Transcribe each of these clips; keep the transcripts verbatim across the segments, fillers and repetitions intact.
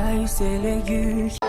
ཚེ་རིང་གི་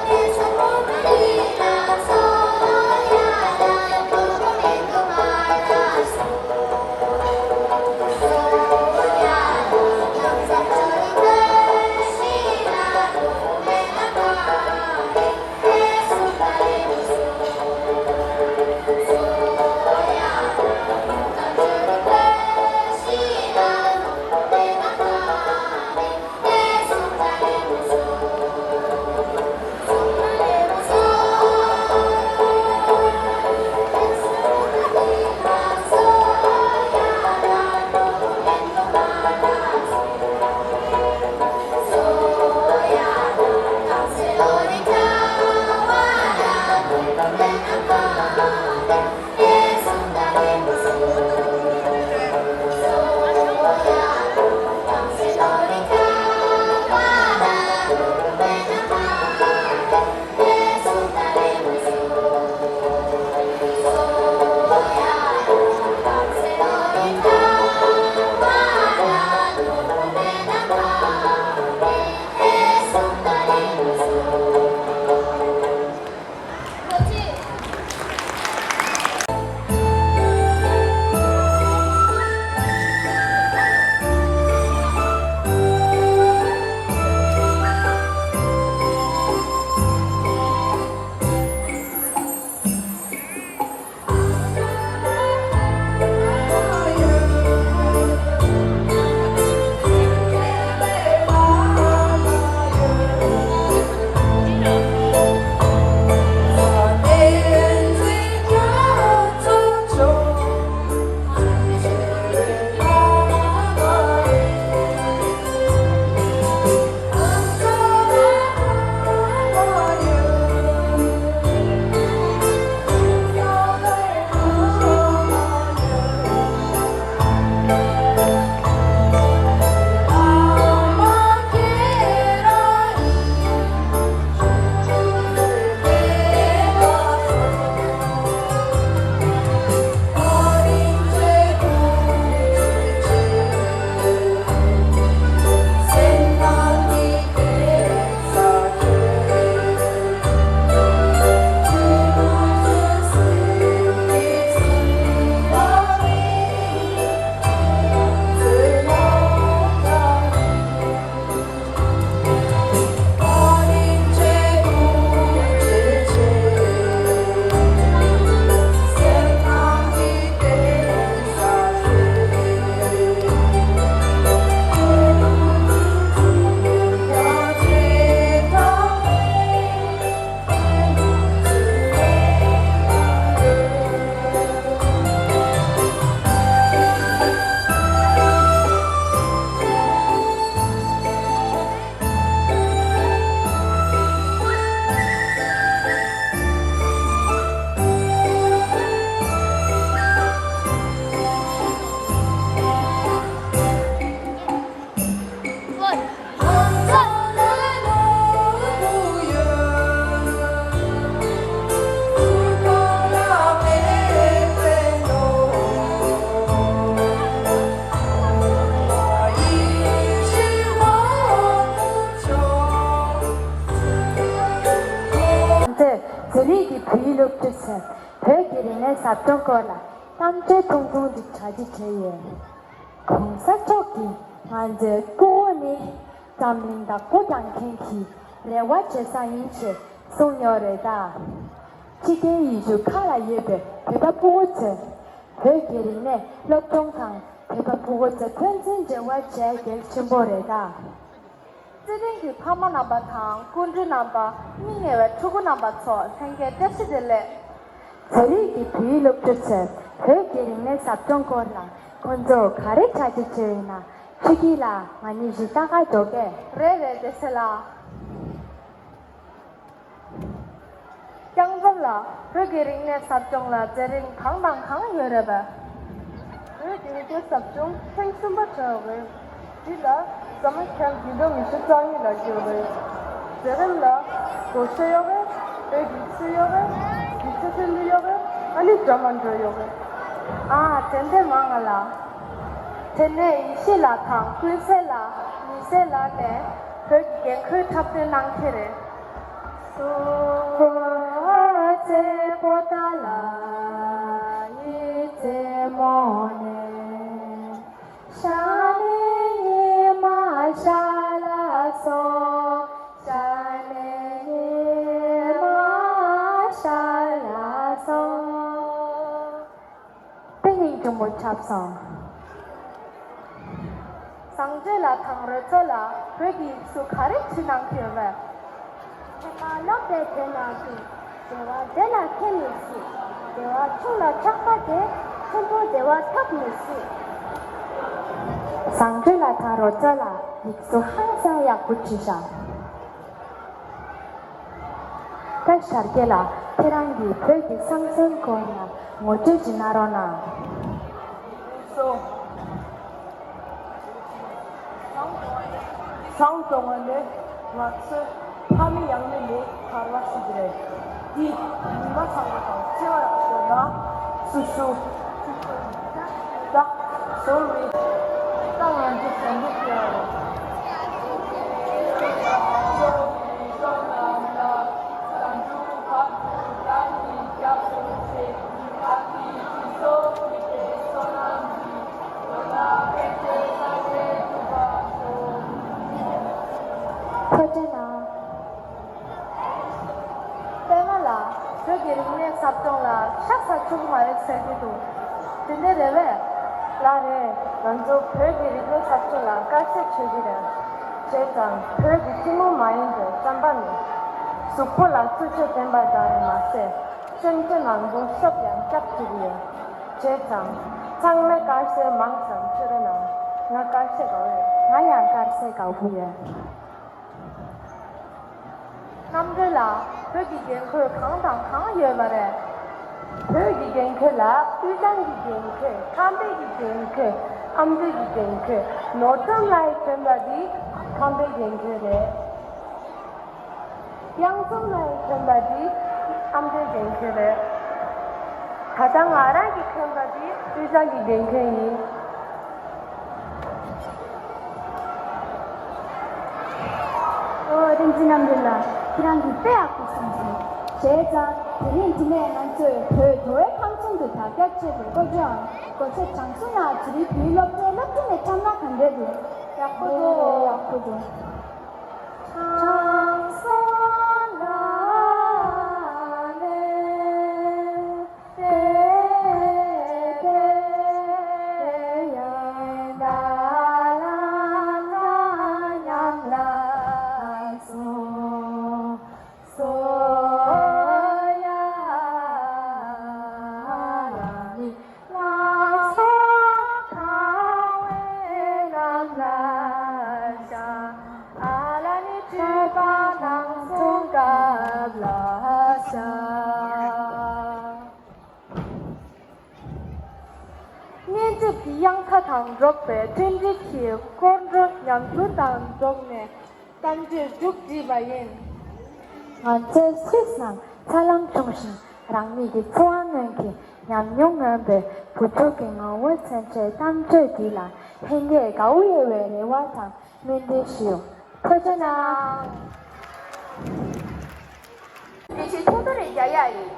བོད་ཡིག་སློབ་ཁྲིད་ཚན། བོད་ཀྱི་རིག་གནས་ཟབ་སྦྱོང་སྐོར་ལ་གཏམ་བཤད་ཐུང་ཐུང་ཅིག་གྲ་སྒྲིག་བྱས་ཡོད། གོང་ས་མཆོག་གིས་ང་ཚོའི་སྐུ་ངོ་ནི་འཛམ་གླིང་དང་སྐུ་དྲང་མཁན་གྱི་རེ་བ་བྱེད་ས་ཡིན་ཞེས་གསུངས་ཡོད་རེད་ད། ཕྱི་རྒྱལ་ཡུལ་གྲུ་ཁག་ལ་ཡོད་པའི་བོད་པ་ཕྲུ་གུ་ཚོས་བོད་ཀྱི་རིག་གནས་སློབ་སྦྱོང་དང་བོད་པ་ཕྲུ་གུ་ཚོ་ཕན་ཚུན་འབྲེལ་བ་བྱེད་གལ་ཆེན་པོ་རེད་ད། བརྩེ་ལྡན་གྱི་ཕ་མ་རྣམ་པ་དང་སྐུ་མགྲོན་རྣམ་པ། མི་ཉེ་བའི་ཕྲུ་གུ་རྣམ་པ་ཚོ་ལྷན་རྒྱས་བཀྲ་ཤིས་བདེ་ལེགས། ཚེ་རིང་གི་བོད་ཡིག་སློབ་ཕྲུག་ཚོས་བོད་ཀྱི་རིག་གནས་ཟབ་སྦྱོང་སྐོར་ལ་ཁོང་ཚོ་ག་རེ་གྲ་སྒྲིག་བྱས་ཡོད་ན། ཕྱི་རྒྱལ་ལ་ང་གཉིས་གཞིས་ཆགས་ཁག་འགྲོ་གས། རེད་རེད། བདེ་ཆེ་ལགས། སྐྱབས་མགོན་ལགས། བོད་ཀྱི་རིག་གནས་ཟབ་སྦྱོང་ལ་མཛད་རིམ་གང་དང་གང་ཡོད་རེད་པས། བོད་ཀྱི་རིག་གནས་ཟབ་སྦྱོང་ཐེངས་གསུམ་པ་ཚོགས་ཡོད་རེད། འདི་ལ་བཟའ་མ་ཁལ་བདུན་སྟོང་ཉི་ཤུ་རྩ་གཉིས་ལ་བསྒྱུར་བ་ཡིན། མཛད་རིམ་ལ་སྒོར་གཞས་ཡོད་རེད། བོད་ཀྱི་ཚིག་ཡོད་རེད། གཞས་ཚིག་གླུ་ཡོད་རེད། ཨ་ནི་སྒྲོལ་མ་འགྲོ་ཡོད་རེད། ཨ། དྲན་དྲན་མང་ང་ལ། དེ་ནས་ཡེ་ཤེས་ལགས་དང་ཀུན་གསལ་ལགས། ཉི་ཟེར་ལགས་ནས། བོད་ཀྱི་འགན་ཁུར་འཁྲབ་སྟོན་གནང་མཁན་རེད། སོ་ཙེ་པོ་ཏ་ལ་ཡི་ཙེ་མོ་ནེ། ཤ་ནེ་ཉི་མ་ཤ་ལ་སོ། ཤ་ནེ་ཉི་མ་ཤ་ལ་སོ། དཔེ་སྙིང་རྗེ་མོ་ཆགས་སོང་། བཟང་སྤྱོད་ལགས་དང་རོལ་མཚོ་ལགས་བོད་ཀྱི་ཡིག་གཟུགས་ག་རེ་བྲིས་གནང་གི་ཡོད་པས། ཁྱེད་པ་ལོག་པའི་དེ་ན་འདུག་བདེ་བ་བདེ་ལ་ཁྱེད་མི་སྲིད། བདེ་བ་ཆུང་ལ་ཆགས་པ་དེ། ཆེན་པོ་བདེ་བ་ཐོབ་མི་སྲིད། བཟང་སྤྱོད་ལགས་དང་རོལ་མཚོ་ལགས་ཡིག་གཟུགས་ཧང་སང་ཡག་པོ་བྲིས་ཤག་བཀྲ་ཤིས་བདེ་ལགས། ཁྱེད་རང་གིས་བོད་ཀྱི་བསང་གསོལ་སྐོར་ལ་ངོ་སྤྲོད་ཅིག་གནང་རོགས་གནང་། སོ། བསང་གཏོང་བ་ནི་ང་ཚོའི་ཕ་མེས་ཡང་མེས་ལས་ཐར་བ་ཞིག་རེད། འདི་ཉི་མ་ཚང་མ་དང་བརྩེ་བ་ཡག་པོ་ན་སུ་སུ། ད་སོ་རེད། ད་ང་ཚོ་བྱང་བུ་ཁྱེར་རོ། ཐུགས་རྗེ་གནང་། པད་མ་ལགས། བོད་ཀྱི་རིག་གནས་ཟབ་སྦྱོང་ལ་ཤ་ཚ་ཆོག་གི་མ་རེད་ཟེར་གྱི་འདུག་དེ་འདྲ་རེད་པས། ལགས་རེད། ང་ཚོ་བོད་ཀྱི་རིག་གནས་ཟབ་སྦྱོང་ལ་དཀའ་ཚེགས་ཆོད་ཀྱི་རེད། བྱས་ཙང་བོད་ཀྱི་ཐུན་མོང་མ་ཡིན་པའི་རྩམ་པ་ནི་གཟུགས་པོ་ལ་བསོད་བཅོས་ལྡན་པ་དག་རེད་མ་ཟད། སེམས་ཅན་མང་པོ་སྲོག་ཡང་སྐྱབས་བཅུག་ཡོད། བྱས་ཙང་། ཚང་མས་དཀར་ཟས་མང་ཙམ་མཆོད་རོགས་གནང་། ང་དཀར་ཟས་དགའ་བོ་ཡོད། ང་ཡང་དཀར་ཟས་དགའ་བོ་ཡོད། རྣམ་གྲོལ་ལགས། བོད་ཀྱི་འགན་ཁུར་གང་དང་གང་ཡོད་པ་རེད། བོད་ཀྱི་འགན་ཁུར་ལ་དབུས་གཙང་གི་འགན་ཁུར། ཁམས་པའི་གི་འགན་ཁུར། ཨ་མདོའི་གི་འགན་ཁུར། ནོར་འཛོམས་ལགས་ཡི་དགོན་པ་འདི་ཁམས་པའི་འགན་ཁུར་རེད། གཡང་འཛོམས་ལགས་ཡི་དགོན་པ་འདི་ཨ་མདོའི་འགན་ཁུར་རེད། ད་ལྟ་ང་རང་གི་དགོན་པ་འདི་དབུས་གཙང་གི་འགན་ཁུར་ཡིན། ཨོ། བསྟན་འཛིན་རྣམ་གྲོལ་ལགས། ཁྱེད་རང་གིས་དཔེ་ཡག་པོ་གསུངས་སོང་། བྱས་ཙང་དེ་རིང་འདི་ནས་ང་ཚོས་བོད་དོ་བའི་ཁང་ཚན་དུ་དར་ཁྱབ་ཆེ་བའི་སློབ་གྲྭའམ་སྒོ་ཆེ་དྲང་སུ་ན་ཛུ་རི་བོད་སློབ་གྲྭའི་སློབ་ཕྲུག་ནས་འཁྲབ་ན་ག་འདྲ་འདུག་ཡག་པོ་འདུག་ཡག་པོ་འདུག་དྲང་སུ་ན་ནས། སྙན་འཇེབས་ཀྱི་དབྱངས་རྟ་དང་འགྲོགས་པའི་མཐུན་སྒྲིལ་གྱི་སྐོར་བྲོ་ཉམས་འགྱུར་དང་འགྲོགས་ནས་གཏམ་བརྗོད་མཇུག་བསྒྲིལ་བ་ཡིན། ང་ཚོའི་སུད་སི་ནང་ཚ་ལམ་ཆུང་ཞིང་རང་མོས་ཀྱི་འཚོ་བ་སྣོན་གྱི་ཉམས་མྱོང་མངོན་པའི་བུ་ཕྲུག་གི་ངོ་བོ་ཚན་ཆེད་གཏམ་བརྗོད་འདི་ལ་ལྷན་རྒྱས་དགའ་བོ་ཡོད་པའི་རེ་བ་དང་། སྨོན་འདུན་ཞུ། ཐུགས་རྗེ་གནང་། དེ་ཆེད་ཐུགས་དོ་རེ་རྒྱག་ཡ་ཡིན།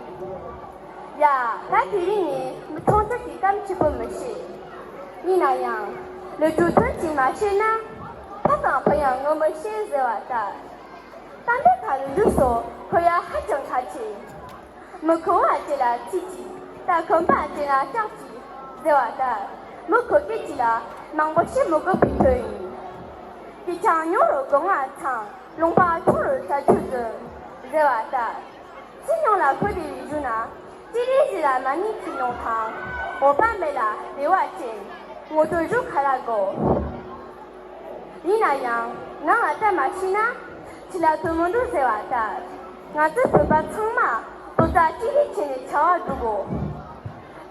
ཡ། ད་དེ་རིང་ནི་མི་མཐོང་ཚད་ཀྱི་གཏམ་ཆེན་པོ་མི་བཤད། ཡིན་ན་ཡང་། ལོ་དྲུག་ཐོན་ཅིག་མ་བཤད་ན། ཕ་དང་བུ་ཡང་ངོ་མི་ཤེས་ཟེར་བ་ལྟར། གཏམ་དཔེ་ཁ་ལོ་རྒྱུགས་སོགས་གོ་ཡ་ཧ་ཅང་ཁག་ཆེ། མི་ཁོམ་པ་ཅིག་ལ་ཚིག་གཅིག་ད་ཁོམ་པ་ཅིག་ལ་སྐྱག་གཅིག་ཟེར་བ་ལྟར། མི་ཁོམ་པ་ཅིག་ལ་མང་པོ་བཤད་མི་དགོས་པའི་དོན་ཡིན། དེ་ཆང་ཉུང་རུ་སྒོ་ང་ཚང་། ལུང་པ་ཆུང་རུ་ས་ཆུ་འཛིན་ཟེར་བ་ལྟར། ཚིག་ཉུང་ལ་ཁོ་དེ་བའི་གཞུག་ན། ཅི་རིགས་ཟེར་ལ་མ་ཎི་ཚིག་ཉུང་དང་། འོ་པ་མེད་ལ་བདེ་བ་ཅན། ངོ་སྤྲོད་ཞུ་ག་ལ་དགོས། ཡིན་ན་ཡང་ནང་ལ་ལྟ་མ་ཤེས་ན། ཕྱི་ལ་ཐོན་མི་འདུག་ཟེར་བ་ལྟར། ང་ཚོ་བོད་པ་ཚང་མ་རྡོག་རྩ་གཅིག་སྒྲིལ་བྱས་ནས་བྱ་བ་སྒྲུབ་དགོས།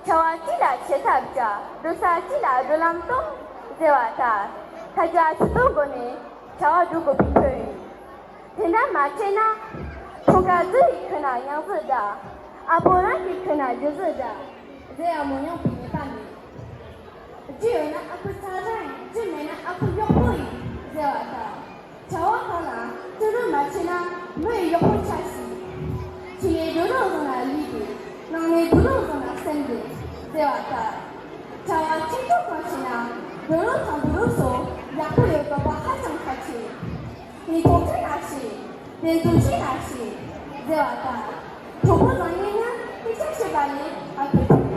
བྱ་བ་གཅིག་ལ་བྱེད་ཐབས་བྱ། རྡོག་རྩ་གཅིག་ལ་རྡོ་ལམ་གཏོང་ཟེར་བ་ལྟར། ཐ་ཆ་ཆུ་ཚོད་སྒོ་ནས་བྱ་བ་སྒྲུབ་དགོས་པའི་དོན་ཡིན། དེ་འདྲ་མ་བྱས་ན། འཁྲུངས་སྐར་རྫི་ཡི་ཁུ་ན་ཡང་རྫི་འདྲ། ཨ་ཕོ་རང་གི་ཁུ་ན་རྒྱུ་རྫི་འདྲ། ཟེར་ཡ་མོ་ཡང་བུད་ཉེས་པ་མེད། རྒྱུ་ཡོད་ན་ཨ་ཁུ་ཚ་གྲང་ཡིན། རྒྱུ་མེད་ན་ཨ་ཁུ་གཡོག་པོ་ཡིན་ཟེར་བ་ལྟར། བྱ་བ་ བོད་རང་དང་བོད་རང་སོགས་ཡག་པོ་ཡོད་དགོས་པ་ཧ་ཅང་ཁག་ཆེ། ངས་ཐོག་ཁྲལ་ལ་ཞེས། དེ་འདུ་ཤེས་ལ་ཞེས་ཟེར་བ་ལྟར། གྲོགས་པོ་བཟང་ངན་ནི་སྐད་ཆ་བཤད་པ་ལས་ཨ་ཁུ་ཐུག་ད་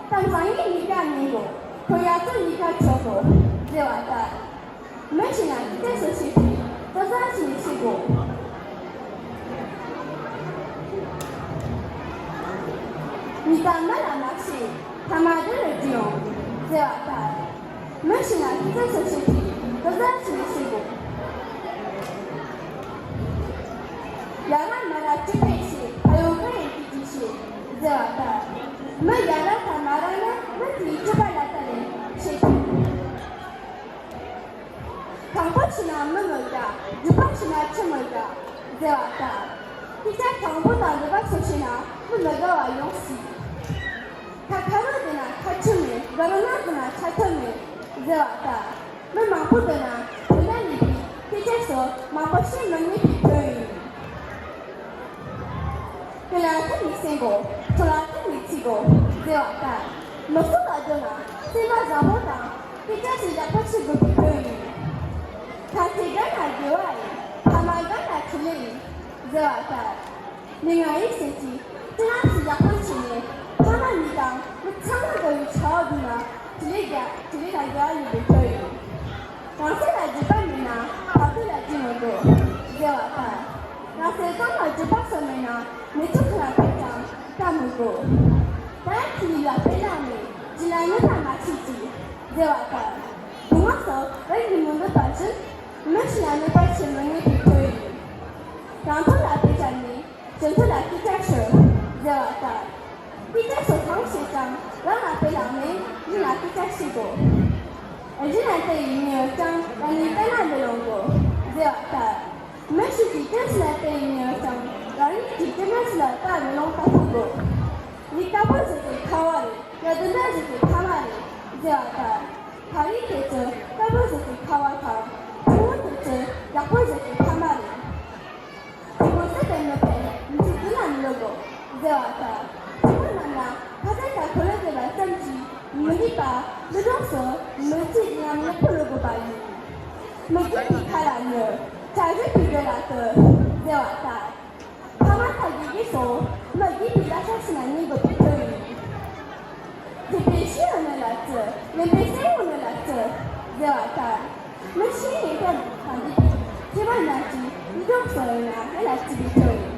བཟང་ངན་གཉིས་ཀ་ཉན་དགོས། ཁོ་ཡག་པོ་གཉིས་ཀ་ཆོག་དགོས་ཟེར་བ་ལྟར། མི་ཞིག་ལ་སྐད་ཆ་བཤད་དུས་ལྟ་ས་ཞིག་བཤད་དགོས། མི་དང་མི་ལ་མ་བཤད། ཐ་མ་འདི་རུ་འགྲིག་ཡོང་ཟེར་བ་ལྟར། མི་ཞིག་ལ་སྐད་ཆ་བཤད་དུས་ལྟ་ས་ཞིག་བཤད་དགོས། ཡ་ར་མ་ར་ཅི་ཕེ་ཤེས། ཕ་ཡོ་ག་ཡི་ཀི་ཀི་ཤེས་ཟེར་བ་ལྟར། མི་ཡ་ར་དང་མ་ར་ནི་མི་དེའི་སྤྱོད་པ་ལ་ལྟ་ནས་ཤེས་ཐུབ། དྲང་པོ་བྱས་ན་མི་མི་དགའ། སྒྲུབ་པ་བྱས་ན་ཆུ་མི་དགའ་ཟེར་བ་ལྟར། སྐད་ཆ་དྲང་པོ་དང་སྒྲུབ་པ་སོགས་བྱས་ན་མི་མི་དགའ་བ་ཡོང་སྲིད། ཁ་ཁ་རོག་བསྡད་ན་ཁ་ཆུ་མེད། དགའ་རོགས་ན་བསྡད་ན་ཆ་ཐོ་མེད་ཟེར་བ་ལྟར། མི་མང་པོ་འདུག་ན་དོན་དག་མེད་པའི་སྐད་ཆ་སོགས་མང་པོ་བཤད་མི་ཉན་པའི་དོན་ཡིན། དེ་ལ་ཐུགས་ནས་གསན་དགོས། ཐུགས་ལ་ཐུགས་ནས་ཚིག་དགོས་ཟེར་བ་ལྟར། མི་ཚོགས་ལ་འགྲོ་ན་སེམས་པ་བཟང་པོ་དང་སྐད་ཆ་ཞིག་ཡག་པོ་བཤད་དགོས་པའི་དོན་ཡིན། ཁ་ཆེ་དགའ་ན་དགེ་བ་ཡིན། ཕ་མ་དགའ་ན་ཕྲིན་ལས་ཡིན་ཟེར་བ་ལྟར། ལས་ང་ཡིན་ཟེར་གྱི་སྤྱི་ལམ་ཞིག་ཡག་པོ་བྱས་ནས་ཕ་མ་གཉིས་དང་མི་ཚང་མ་དགའ་བའི་བྱ་བ་བསྒྲུབས་ན་དེ་ལས་རྒྱ་དེ་ལས་ཀྱང་རྒྱལ་བ་ཡིན་པའི་དོན་ཡིན། རང་སེམས་ལ་འགྱོད་པ་མེད་ན་བར་དོ་ལ་འགྱོད་མི་དགོས་ཟེར་བ་ལྟར། རང་སེམས་ཙམ་ལ་འགྱོད་པ་སོགས་མེད་ན་མི་ཚོགས་ཁ་ལ་ཕེབས་ཀྱང་སྐྲག་མི་དགོས། ད་ཁྱེད་ལ་དཔེ་བླངས་ནས་རྒྱུ་ལ་གནོད་པ་མ་བྱེད་ཅིག་ཟེར་བ་ལྟར། སྡུག་བསྔལ་སོགས་རང་གིས་མི་འདོད་པ་བཞིན་མི་ཞིག་ལ་གནོད་པ་བྱེད་མི་ཉན་པའི་དོན་ཡིན། རང་དོན་ལ་དཔེ་བཞག་ནས་གཞན་དོན་ལ་སྐད་ཆ་ཤོད་ཟེར་བ་ལྟར། སྐད་ཆ་སོགས་གང་བཤད་ཀྱང་རང་ལ་དཔེ་བླངས་ནས་གཞན་ལ་སྐད་ཆ་བཤད་དགོས། གཞན་ལ་བལྟས་ཡིན་ཡོད་ཀྱང་རང་ཉིད་བལྟས་ན་མི་ལོང་དགོས་ཟེར་བ་ལྟར། མི་ཞིག་གིས་སྐྱོན་ཞིག་ལ་བལྟས་ཡིན་ཡོད་ཀྱང་རང་ཉིད་ཀྱི་སྐྱོན་ཞིག་ལ་བལྟ་མི་ལོང་ལྟ་ཐུབ་དགོས། ལས་དཀར་པོ་ཟེར་དེ་ཁ་བ་རེད། ལས་དུ་འདྲ་ཟེར་དེ་ཕ་མ་རེད་ཟེར་བ་ལྟར། ཕ་རིགས་དེ་ཚོ་དཀར་པོ་ཟེར་དེ་ཁ་བ་དང་། ཕྲུ་གུ་དེ་ཚོ་ཡག་པོ་ཟེར་དེ་ཕ་མ་རེད། ཕྲུ་གུ་བསད་པའི་མི་ཕན་མི་ཚེ་འདི་ན་མི་ལོ་དགོས་ཟེར་བ་ལྟར། ཕྲུ་གུ་རྣམས་ལ་ཕ་མཚན་དང་གོ་ལ་འདེབས་པ་ཙམ་གྱིས་མི་རིགས་པ་མི་གྲོགས་སུ་མི་ཚེ་ཡུན་རིང་པོ་ལོ་དགོས་པ་ཡིན། མི་རྒན་པའི་ཁ་ལ་ཉོན། གྲལ་རིམ་པའི་འགྲོས་ལ་ལྟོས་ཟེར་བ་ལྟར། ཕ་མ་ཁ་གི་གི་སོང་མི་རྒན་པའི་བརྡ་ཤ་ཞིག་ན་ཉན་དགོས་པའི་དོན་ཡིན། སྡིག་པའི་ཤེས་ཡོན་ནི་ལ་བརྩི། ངན་པའི་སེམས་ངོ་ནི་ལ་བརྩི་ཟེར་བ་ལྟར། མི་ཤེས་ཡོན་ཏན་དང་ལྡན་པའི་སྐྱེ་བ་རྣམས་ཀྱི་ཡིད་འཇོག་སོགས་ཡོད་ན་ཧེ་ལ་བརྩི་བའི་དོན་ཡིན།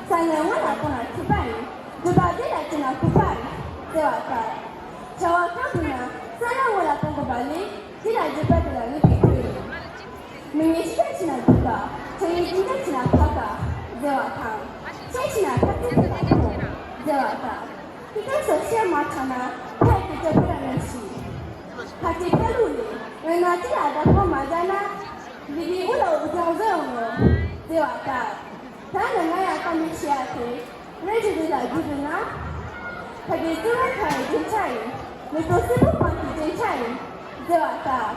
ས་ལ་ངོ་ལ་གཏོང་ན་ཐུབ་པ་ཡིན། སྒྲུབ་པ་བདེ་ལ་བྱེད་ན་ལྐུགས་པ་ཡིན་ཟེར་བ་ལྟར། བྱ་བ་གང་བསྒྲུབ་ན་ས་ལ་ངོ་ལ་གཏོང་དགོས་པ་ལས་བདེ་ལ་སྒྲུབ་པ་དེ་ལ་ངེས་པའི་དོན་ཡིན། མི་ངན་ཤི་ད་ཕྱིན་ན་སྡིག་པ། ཆོས་ངན་སྦྱིན་བདག་ཕྱིན་ན་ཕག་པ་ཟེར་བ་དང་། ཆོས་ཕྱིན་ན་ཕ་ཚིག་ཕུད་ལ་ཕོག་ཟེར་བ་དང་། དེ་ཚོ་བཤད་མ་ཐག་ན་ཕ་ཡི་སྐད་ཆ་ཕུད་ལ་ངེས་ཤིང་། ཕ་སྐད་ཕ་ལུགས་ལས་འོན་ན་ཅི་ལ་བརྡ་ཕོག་མ་བརྒྱབ་ན། ལི་ལི་འུ་ལ་འུ་ཚང་བཟོ་ཡོང་ངོ་ཟེར་བ་དང་། ད་ནི་ང་ཡང་གཏམ་མི་བཤད་ཡ་དེ། རེད་ཅེས་འདི་ལ་རྒྱུ་འདུག་ན། ཕ་གིའི་བཙུན་མོ་ཁ་ཡི་རྒྱན་ཆ་ཡིན། མེ་ཏོག་སེར་པོ་པང་གི་རྒྱན་ཆ་ཡིན། ཟེར་བ་ལྟར།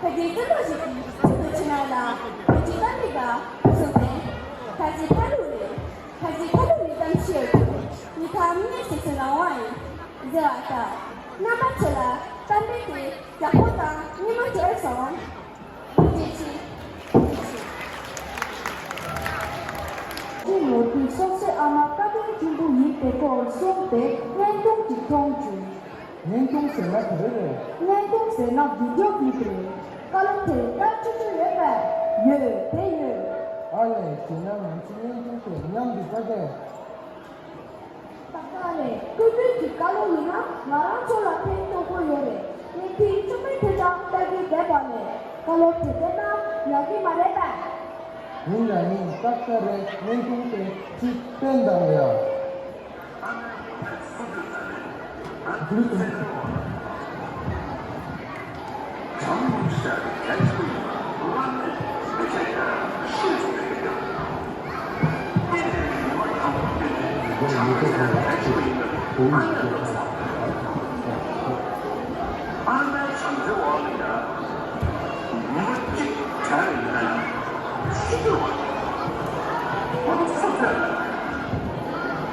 ཕ་གིའི་བཙུན་མོ་ཞིག་གིས་ཐུགས་སུ་ཆུད་ན་ལ་ཕ་གི་གཏམ་མི་དགའ་ཕུ་སོང་སྟེ། ཕ་གི་ཕ་ལུགས་རེད། ཕ་གི་ཕ་ལུགས་ནི་གཏམ་ཤེས་ཡོད་དུ་ནི་ཐམ་ངེས་སུ་སུ་རང་དབང་ཡིན། ཟེར་བ་ལྟར། རྣམ་པ་ཚོ་ལ་གཏམ་དཔེ་དེ་ཡག་པོ་དང་སྙན་མོ་བྱས་སོང་། སྤྱི་ལོ་དུས་སོ་སོའི་ཨ་མ་བཀའ་དྲིན་ཆེན་པོ་ཡིན་པའི་སྐོར་གསུངས་ཏེ་བརྙན་ཐུང་ཅིག་མཐོང་བྱུང་། བརྙན་ཐུང་ཟེར་ན་ག་རེ་རེད། བརྙན་ཐུང་ཟེར་ན་བི་ཌི་ཡོ་ཀླིབ་རེད། བཀའ་སློབ་དེ་ལྟར་ཆུ་ཆུ་ཡོད་པས། ཡོད་དེ་ཡོད། ཨ་ལས་བྱས་ན་ང་ཚོ་བརྙན་ཐུང་དེ་མཉམ་དུ་ལྟ་གས། ད་ག་ལས་སྐུ་མདུན་གྱི་བཀའ་སློབ་ཡིན་ན་ང་རང་ཚོ་ལ་ཕན་ཐོགས་པོ་ཡོད་རེད། ངས་དེའི་ཆུ་མིག་དེ་ཙམ་ལྟ་གི་བསྡད་པ་ལས་བཀའ་སློབ་དེ་བསྡད་ན་ཡག་གི་མ་རེད་པས། ཡིན་ལ་ཡིན་ཏག་ཏག་རེད། བརྙན་ཐུང་དེ་ཅིག་བསྟན་དང་ཡ།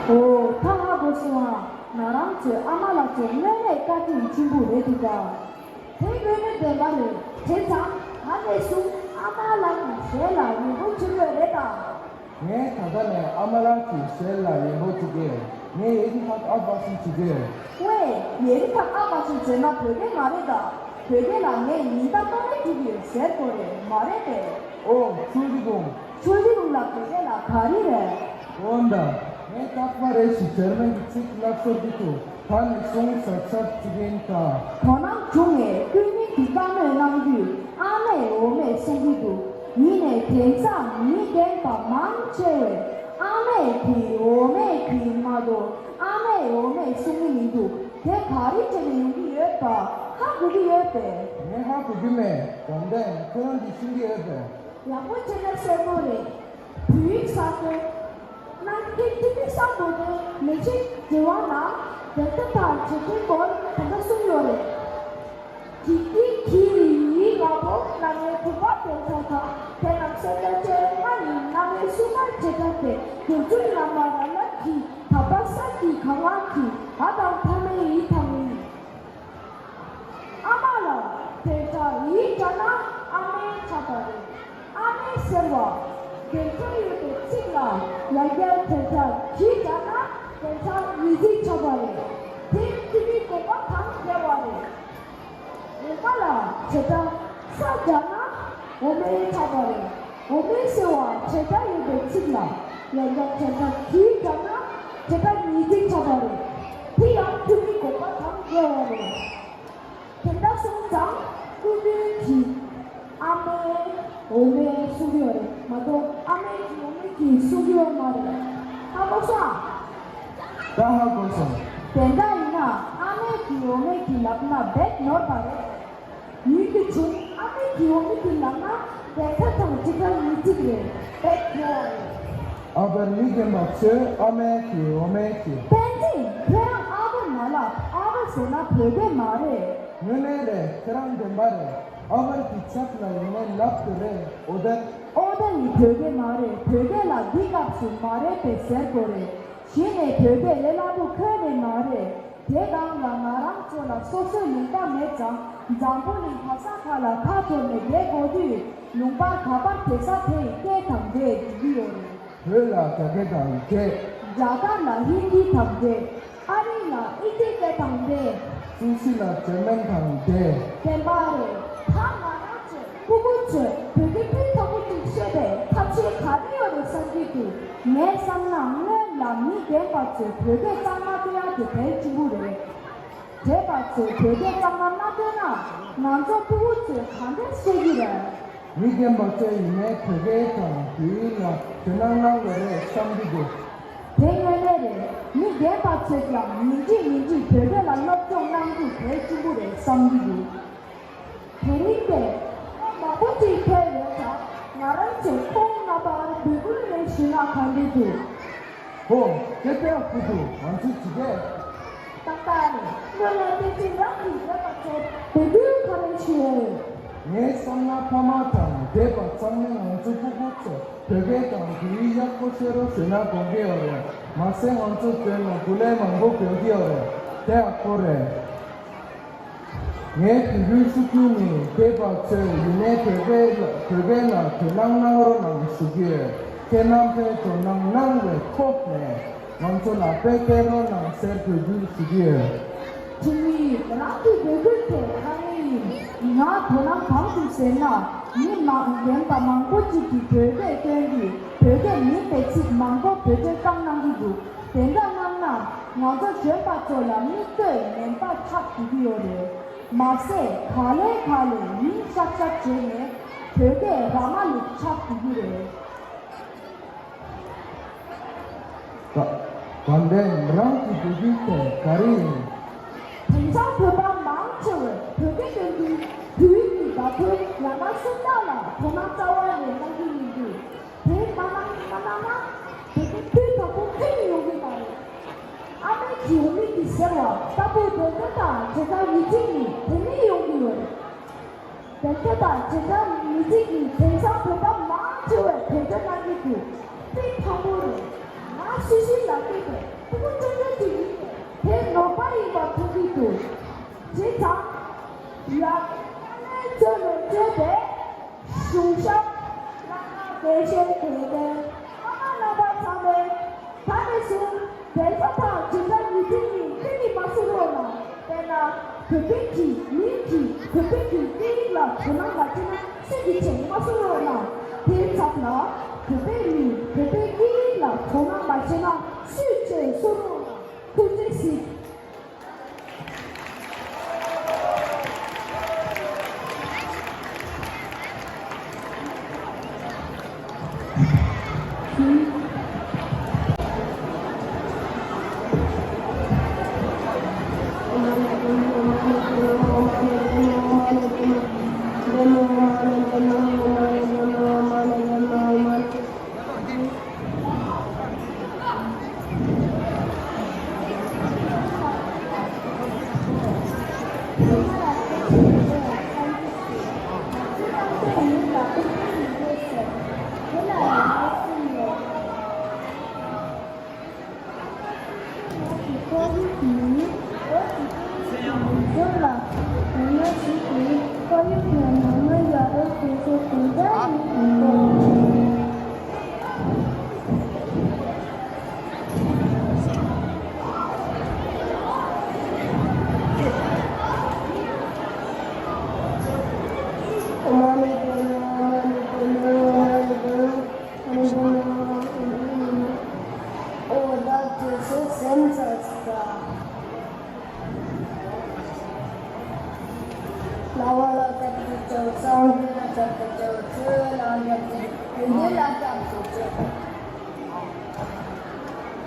ཨོ། ད་ཧ་གོ་སོང་ཨ། ང་རང་ཚོའི་ཨ་མ་ལགས་ཚོ་དངོས་གནས་བཀའ་དྲིན་ཆེན་པོ་རེད་འདུག་ག། དེ་ དཔེ་མི་བདེན་པ་རེད། བྱས་ཙང་ད་ནས་བཟུང་ཨ་མ་ལགས་ཀྱི་ཞལ་ལ་ཡོན་པོ་བྱེད་དགོས་རེད་ད། ངས་ད་ལྟ་ནས་ཨ་མ་ལགས་ཀྱི་ཞལ་ལ་ཡོན་པོ་བྱེད་ཀྱི་ཡོད། ངས་ཡེ་རི་ཐག་ཨ་པ་ཤིན་བྱེད་ཀྱི་ཡོད། ཝེ། ཡེ་རི་ཐག་ཨ་པ་ཤིན་བྱེད་ན་བོད་སྐད་མ་རེད་ད། བོད་སྐད་ལ་ངས་ཉིན་ལྟར་ཏོ་ནས་བྲིས་ཀྱི་ཡོད་ཟེར་དགོས་རེད་མ་རེད་པས། ཨོ། ཆུང་རི་ཀུང་། ཆུང་རི་ཀུང་ལ་བོད་སྐད་ལ་ག་རེ་རེད། འོན་ཏེ། ངས་རྟག་པར་རེ་ཞིག་འཇར་མན་གྱི་ཚིག་བསླབ་སྲོལ་འདི་ཚོ་ད་ནས་བཟུང་གཟབ་གཟབ་བྱེད་ཀྱིན་གདའ། དོ་སྣང་བྱུང་ངས་སྐུ་ཉིད་ཀྱི་བཀའ་མོལ་གནང་དུས་ཨ་མས་འོ་མས་གསུང་གི་འདུག་ཡིན་ནའི་དེང་སང་མི་རྒན་པ་མང་ཆེ་བས་ཨ་མས་གི་འོ་མས་གི་མ་གཏོགས་ཨ་མས་འོ་མས་གསུང་གི་མི་འདུག་དེ་ག་རེ་བྱས་ནས་ཡོང་གི་ཡོད་པ་ཧ་གོ་གི་ཡོད་པས། ངས་ཧ་གོ་གི་མེད། དྲང་བདེན་ཁྱོད་རང་གིས་ཤེས་ཀྱི་ཡོད་པས། ཡག་པོ་བྱས་ན་གསལ་པོ་རེད། བོད་ཡིག་གསར་གཏོད་གནང་མཁན་ཏི་ཕི་སམ་བྷོ་ཊའི་མི་ཆེན་འབྲེལ་བ་ནང་དེབ་ཐེར་དང་བྱེད་སྒོའི་སྐོར་དེ་འདྲ་གསུངས་ཡོད་རེད། ཇི་ཏི་གི་ཡི་ང་པོ་ན་ངའི་བུ་པ་དེབ་ཐེར་དང་དེ་རྣམས་གསལ་བཤད་བྱས་ང་ཡི་ན་ངའི་སུ་མ་བྱེད་སྒྲ་དེ་སྒྱུར་བཅོས་ལ་མ་ར་ལ་གི་ད་པ་ས་གི་ག་ང་གི་ཨ་དང་ཕ་མའི་ཡི་དང་ཡི། ཨ་མ་ལ་དེ་ལྟར་ཡིད་དྲན་ན་ཨ་མའི་ཆགས་པ་རེད། ཨ་མའི་ཟེར་བ་དེ་ལྟར་ཡོད་པའི་ཚིག་ལ་ཡང་བསྐྱར་དེ་ལྟར་ཡིད་དྲན་ན་དེ་ལྟར་ཡིད་ཚིག་ཆགས་པ་རེད། དེ་ཏི་ཕིའི་དགོངས་པ་དང་འགལ་བ་རེད། འོ་མ་ལ་དེ་ལྟར་ས་སྦྱར་ན་འོ་མའི་ཆགས་པ་རེད། འོ་མའི་ཟེར་བ་དེ་ལྟར་ཡོད་པའི་ཚིག་ལ་ཡང་བསྐྱར་དེ་ལྟར་གྱིས་སྦྱར་ན་དེ་ལྟར་ཉིས་ཚིག་ཆགས་པ་རེད། དེ་ཡང་ཏི་ཕིའི་དགོངས་པ་དང་འགལ་བ་རེད། དེ་འདྲ་སོང་ཙང་སྐུ་མདུན་གྱིས་ཨ་མའི་འོ་མའི་གསུང་གི་ཡོད་རེད་མ་གཏོགས་ཨ་མའི་གི་འོ་མའི་གི་གསུང་གི་ཡོད་མ་རེད། ཧ་གོ་སོང་ཨ། ད་ཧ་གོ་སོང་། དེ་འདྲ་ཡིན་ན་ཨ་མའི་གི་འོ་མའི་གི་ལབ་ན་རྦད་ནོར་བ་རེད། ཡིན་གྱི་བྱུང་ཨ་མའི་གི་འོ་མའི་གི་ལབ་ན་དེ་ཁ་དང་གཅིག་ཁ་ཉིས་གཅིག་རེད་རྦད་ནོར་བ་རེད། ཨ་ཕར་མི་རྒན་པ་ཚོས་ཨ་མའི་གི་འོ་མའི་གི། བསྟན་འཛིན་ཁྱེད་རང་ཨ་ཕར་མ་ལབ། ཨ་ཕར་ཟེར་ན་བོད་སྐད་མ་རེད། དངོས་གནས་རེད། ཁྱེད་རང་བདེན་པ་རེད། ཨ་ཕར་གྱི་ཚབ་ལ་ཡིན་ནའི་ལབ་དགོས་རེད། ཨོ་ད། ཨོ་ད་ནི་བོད་སྐད་མ་རེད། བོད་སྐད་ལ་འདི་སྐབས་སུ་མ་རེད་པས་ཟེར་དགོས་རེད། གཞི་ནས་བོད་སྐད་ལས་སླ་པོ་ཁྱོན་ནས་མ་རེད། དེ་སྒང་ལ་ང་རང་ཚོ་ལ་སོ་སོའི་ལུང་པ་མེད་ཙང་འཛམ་བུ་གླིང་ག་ས་ག་ལ་ཁ་འཐོར་ནས་བསྡད་དགོས་དུས་ལུང་པར་ག་པར་བསྡད་ས་དེ་ཡི་སྐད་དང་འདྲེས་འགྲོ་གི་ཡོད་རེད། བོད་ལ་རྒྱ་སྐད་དང་འདྲེས། རྒྱ་གར་ལ་ཧིན་དི་དང་འདྲེས། ཨ་རི་ལ་ཨིན་དི་སྐད་དང་འདྲེས། སུད་སི་ལ་འཇར་མན་དང་འདྲེས། བདེན་པ་རེད། ད་ང་རང་ཚོ་སྤུ་གུ་ཚོས་བོད་སྐད་སྤུས་དག་པོ་ཅིག་ཤེས་པའི་ཐབས་ཤེས་ག་རེ་ཡོད་རེད་བསམ་གྱི་འདུག་ངས་བསམ་ན་སྔོན་ལ་མི་རྒན་པ་ཚོས་བོད་སྐད་གཙང་མ་སྟོན་ཡག་དེ་གལ་ཆེན་པོ་རེད། བོད་པ་ཚོས་བོད་སྐད་གཙང་མ་མ་བཏོན་ན་ང་ཚོ་སྤུ་གུ་ཚོས་གང་འདྲ་ཤེས་ཀྱི་རེད། མི་རྒན་པ་ཚོས་ཡིན་ནའི་བོད་སྐད་དང་བོད་ཡིག་ལ་དོ་སྣང་གནང་དགོས་རེད་བསམ་གྱི་འདུག་དེ་དངོས་གནས་རེད། མི་རྒན་པ་ཚོས་ཀྱང་ཉིན་གཅིག་ཉིན་གཅིག་བོད་སྐད་ལ་སློབ་སྦྱོང་གནང་རྒྱུ་གལ་ཆེན་པོ་རེད་བསམ་གྱི་འདུག་དེ་རིང་དེ་མང་པོ་ཅིག་ཕེབས་ཡོད་ཙང་ང་རང་ཚོས་ཁོང་རྣམ་པར་འབོད་སྐུལ་རེ་ཞུས་ན་གང་འདྲ་འདུག་ཧོ། ཀེ་པེ་ཨ་ཁུ་ཁུ། ང་ཚོས་ཇི་སྐད། ཏག་ཏག་རེད། སྔོན་ལ་བསྟན་འཛིན་རང་གིས་བོད་པ་ཚོར་འབོད་སྐུལ་ག་རེ་ཞུ་འོས། ངའི་བསམ་ན་ཕ་མ་དང་སྡེ་པ་ཚང་མས་ང་ཚོ་སྤུ་གུ་ཚོར་བོད་སྐད་དང་བོད་ཡིག་ཡག་པོ་ཤེས་རོགས་ཞུས་ན་དགོངས་ཀྱི་ཡོད་རེད། མ་ཟད་ང་ཚོ་བོད་ནང་སྐུ་ལས་མང་པོ་དགོས་ཀྱི་ཡོད་རེད། དེ་ཡག་པོ་རེད། ངས་དུས་རྒྱུན་ཤུགས་རྒྱུན་ནས་སྡེ་པ་ཚོས་ཡིན་ནའི་བོད་སྐད་ལ་བོད་སྐད་ལ་དོ་སྣང་གནང་རོགས་གནང་ཞུ་གི་ཡོད། ཁྱེད་རྣམ་པས་དོ་སྣང་གནང་བའི་ཐོག་ནས་ང་ཚོ་ལ་དཔེ་སྟོན་རོགས་གནང་ཟེར་འབོད་སྐུལ་ཞུ་གི་ཡོད། ཁྲིམས་མི་རང་གི་འབོད་སྐུལ་དེ་ཁ་ངན་ཡིན། ང་དོ་སྣང་གང་བྱུང་ཟེར་ན་མི་མང་རྒན་པ་མང་པོ་ཅིག་གིས་བོད་སྐད་སྟོན་དུས་བོད་སྐད་མིན་པའི་ཚིག་མང་པོ་བེད་སྤྱོད་བཏང་གནང་གི་འདུག་དེ་འདྲ་གནང་ན་ང་ཚོ་གཞོན་པ་ཚོ་ལ་མིག་ལྟོས་ངན་པ་ཆགས་འགྲོ་གི་ཡོད་རེད། མ་ཟད་ག་ལེ་ག་ལེ་མིང་ཤག་ཤག་བརྗེས་ནས་བོད་སྐད་ར་མ་ལུག་ཆགས་འགྲོ་གི་རེད། ད་ད་ལན་རང་གི་འབོད་སྐུལ་དེ་ག་རེ་ཡིན། དེང་སང་བོད་པ་མང་ཆེ་བས་བོད་སྐད་སྟོན་དུས་བོད་ཡིག་གི་བརྡ་དོན་ཡང་ན་སུམ་རྟགས་ལ་དོ་སྣང་རྩ་བ་ནས་གནང་གི་མི་འདུག་དེ་མ་གནང་མ་གནང་ན་བོད་སྐད་སྤུས་དག་པོ་ཁྱོན་ནས་ཡོང་གི་མ་རེད། ཨ་མའི་གི་འོ་མའི་གི་ཟེར་བ་ལྟ་བུའི་དོན་དག་དང་བྱེད་སྟངས་ཡིག་ཚིག་ནི་དེ་ནས་ཡོང་གི་ཡོད་རེད། དོན་དག་དང་བྱེད་སྟངས་ཡིག་ཚིག་ནི་དེང་སང་བོད་པ་མང་ཆེ་བས་བེད་སྤྱོད་གནང་གི་འདུག་དཔེ་ཕངས་པོ་རེད། ང་སུ་ཞིག་ལ་བལྟས་པས་ཕྲུ་གུ་ཆུང་ཆུང་ཅིག་ཡིན་པས་དེ་ནོར་བ་ཡིན་པ་མཐོང་གི་འདུག་བྱས་ཙང་། ཡ། གཙོ་ནས་བརྗོད་པའི་གཞུང་ཞབས་བླ་ན་མེད་ཤོས་དེ་ལྟར་ཨ་མ་རྣམ་པ་ཚང་མས་ད་ནས་བཟུང་བདེན་མཐའ་དང་འཇིགས་སྐྲག་ཉེས་སྐྱོན་གྱིས་གཏན་ནས་མ་གསོད་རོགས་གནང་། དཔེར་ན། བོད་པའི་གི་མིང་གིས་བོད་པའི་གི་སྐད་ཡིག་ལ་དོ་སྣང་མ་བྱས་ན་སུས་ཀྱིས་བྱས་ནས་མ་གསོད་རོགས་གནང་། དེའི་ཚབ་ལ་བོད་པའི་མིང་བོད་པའི་སྐད་ཡིག་ལ་དོ་སྣང་མ་བྱས་ན་སུས་བྱས་གསོད་རོགས་གནང་། ཐུགས་རྗེ་གཟིགས། བླ་མ་ལ་སྐྱབས་སུ་མཆིའོ། སངས་རྒྱས་ལ་སྐྱབས་སུ་མཆིའོ། ཆོས་ལ་སྐྱབས་སུ་མཆིའོ། དགེ་འདུན་ལ་སྐྱབས་སུ་མཆིའོ།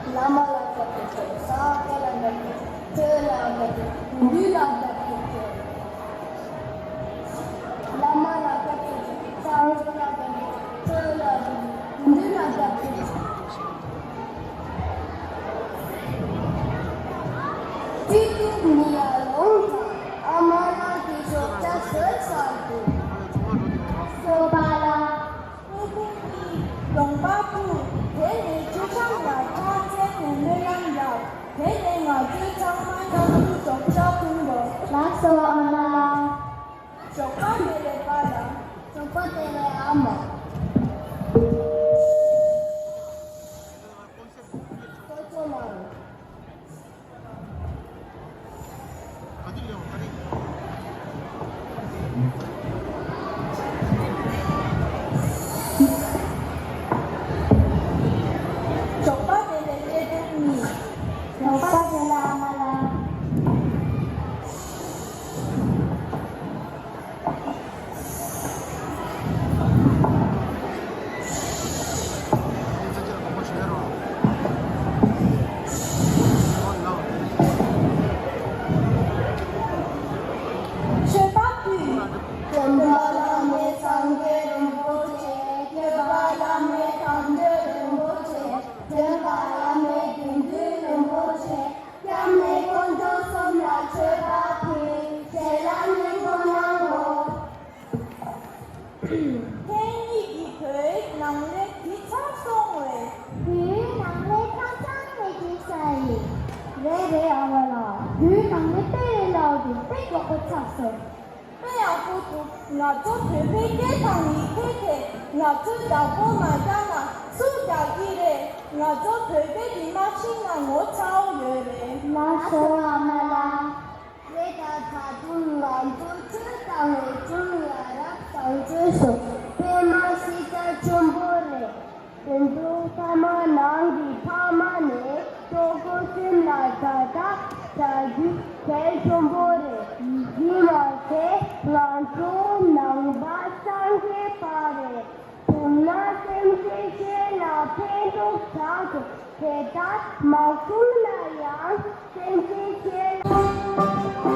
བླ་མ་ལ་སྐྱབས་སུ་མཆིའོ། སངས་རྒྱས་ལ་སྐྱབས་སུ་མཆིའོ། ཆོས་ལ་སྐྱབས་སུ་མཆིའོ། དགེ་འདུན་ལ་སྐྱབས་སུ་མཆིའོ། བླ་མ་ལ་སྐྱབས་སུ་མཆིའོ། སངས་རྒྱས་ལ་སྐྱབས་སུ་མཆིའོ། ཆོས་ལ་སྐྱབས་སུ་མཆིའོ། དགེ་འདུན་ལ་སྐྱབས་སུ་མཆིའོ། སྤྱི་གཙུག་ནི་ཡར་ལོངས་དང་། ཨ་མ་ལགས་ཀྱི་ཞོགས་ཇ་ཟོས་ཚར་འདུག། སོ་པ་ལ། སྐུ་ཁུང་གི་གདོང་པ་ཕུག། དེ་ནས་མཆོད་བཤམས་ལ་ཕྱག་འཚལ་ནས་སྨོན་ལམ་རྒྱག། དེ་ནས་ང་ཚོའི་ཚང་མ་མཉམ་དུ་ཞོགས་ཇ་འཐུང་དགོས། ལགས་སོ་ཨ་མ་ལགས། ཞོགས་པ་བདེ་ལེགས་པཱ་ལགས། ཞོགས་པ་བདེ་ལེགས་ཨ་མ། ཐུགས་རྗེ་གནང་། ཞོགས་པ་བདེ་ལེགས་སྐྱེ་ཕྲེང་གཉིས། ཞོགས་པ་བདེ་ལེགས་ཨ་མ་ལགས། མཆོད་པ་ཕུལ། སྟོན་པ་བླ་མེད་སངས་རྒྱས་རིན་པོ་ཆེ། ཐེག་པ་བླ་མེད་དམ་ཆོས་རིན་པོ་ཆེ། འདྲེན་པ་བླ་མེད་དགེ་འདུན་རིན་པོ་ཆེ། སྐྱབས་གནས་དཀོན་མཆོག་གསུམ་ལ་མཆོད་པ་ཕུལ། ཞལ་ལག་མཉེས་པོ་གནང་ངོ་། ཐེངས་གཉིས་ཀྱི་བོད་ནང་ལས་འདི་ཚར་སོང་བས། བོད་ནང་ལས་ཁ་སང་ནས་བྱས་ས་ཡིན། རེད་རེད་ཨ་མ་ལགས། བོད་ནང་ལས་དཔེ་ལས་སླ་བོ་དེ་དཔེ་མགྱོགས་པོ་ཚར་སོང་། དཔེ་ཡག་པོ་འདུག། ང་ཚོ་བོད་པའི་སྐད་དང་ཡི་གེ་དེ་ང་ཚོས་བདག་པོ་མ་བརྒྱབ་ན་སུས་རྒྱག་གི་རེད། ང་ཚོ་བོད་པའི་རིག་མ་ཤེས་ན་ངོ་ཚ་བོ་ཡོད་རེད། ལགས་སོ་ཨ་མ་ལགས། རེད་ད། ད་དུང་ང་ཚོ་ཆོས་དང་རིག་གཞུང་ལ་རབ་དང་བརྩོན་སོང་། དཔེ་མ་སྲིད་རྩ་ཆེན་པོ་རེད། དོན་དུ་ཕ་མ་ནང་གི་ཕ་མ་ནས་གྲོགས་པོ་སེམས་ལ་ད་ལྟ་བྱ་རྒྱུ་གལ་ཆེན་པོ་རེད། ཡིན་མ་ཚད་ང་ཚོ་ནང་པ་སངས་རྒྱས་པ་རེད། དེས་ན་སེམས་ཅན་གཞན་ལ་ཕན་ཐོགས་བྱ་དགོས། དེ་ལྟར་མ་བྱུང་ན་ཡང་སེམས་ཅན་གཞན་ལ།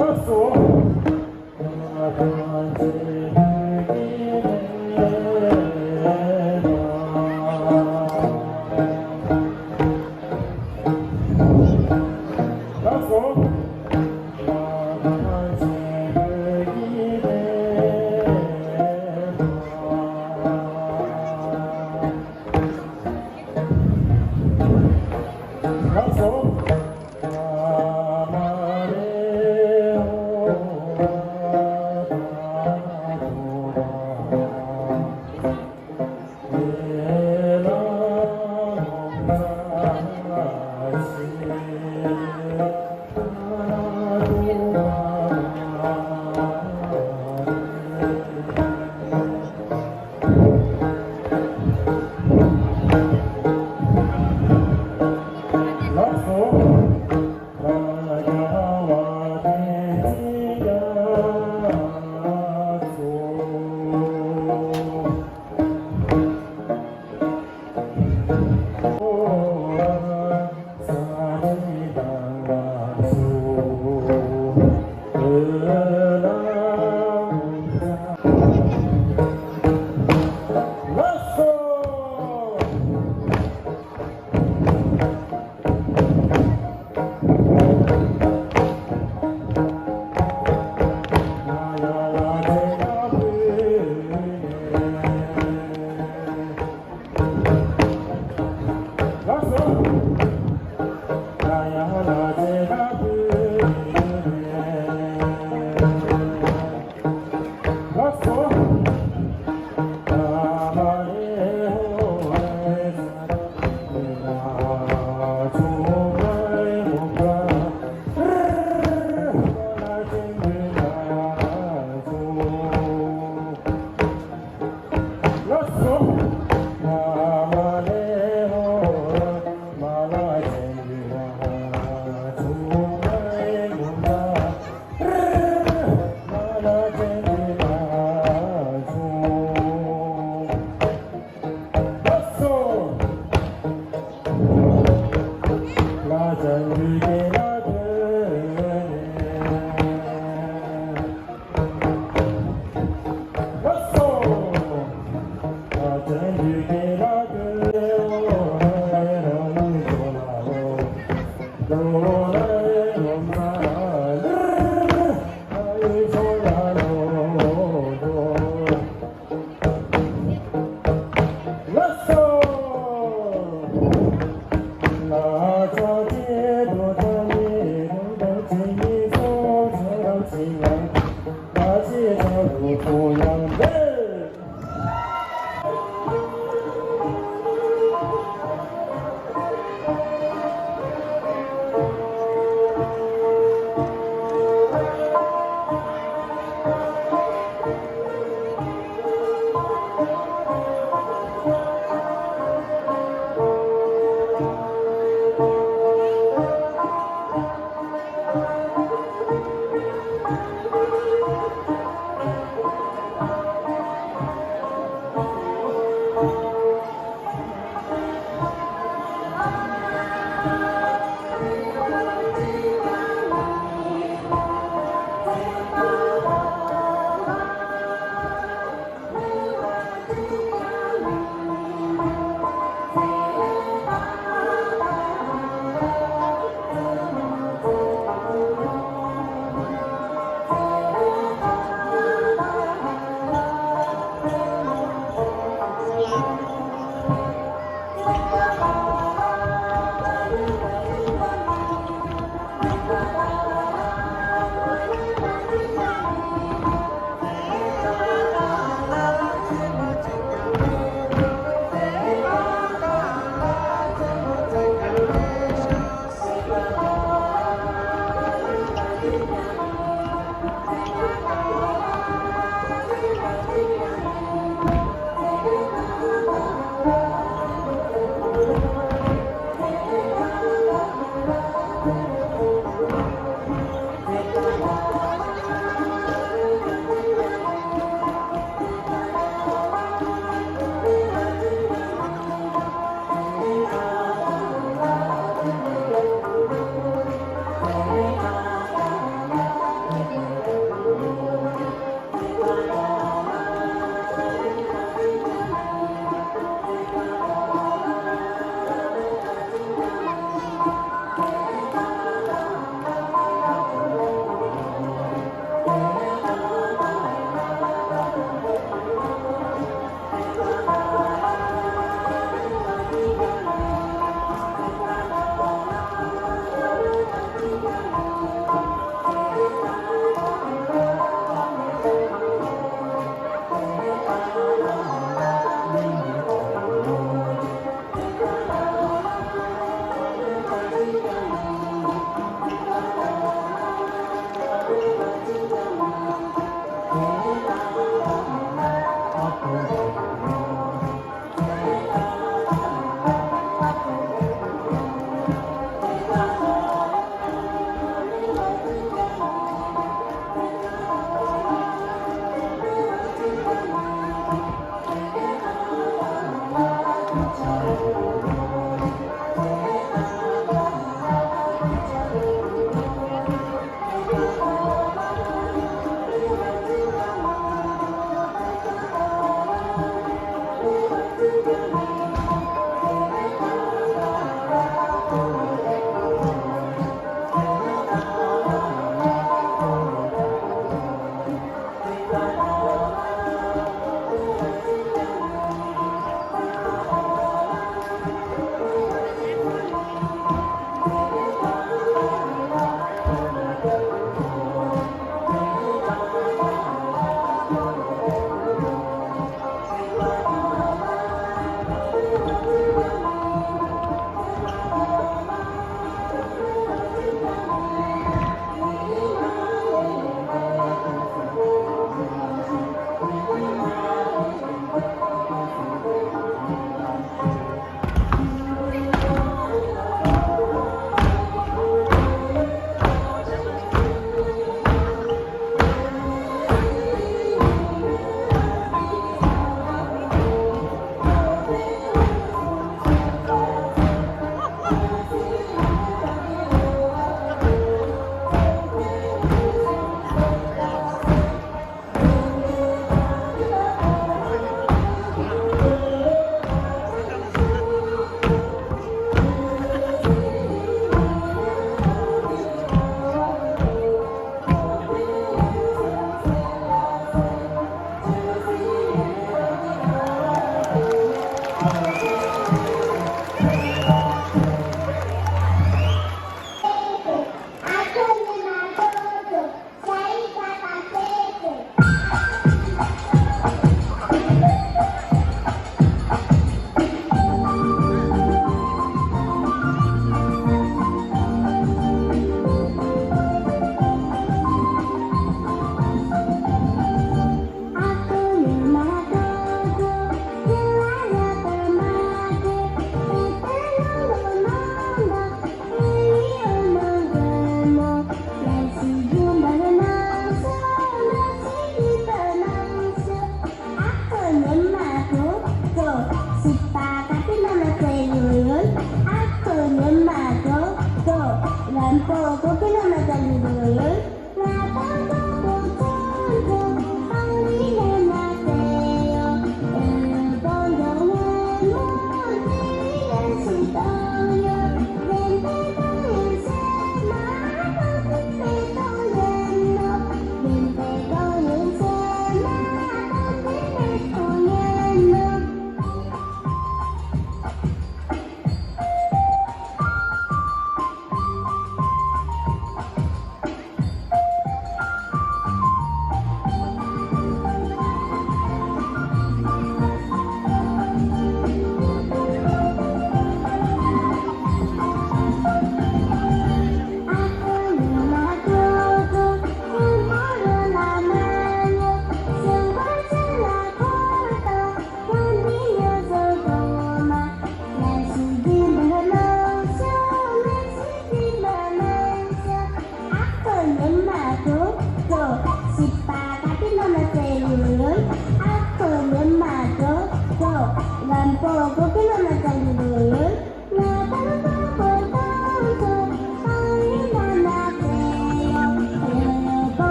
ལགས་སོ། ལགས་སོ། ལགས་སོ།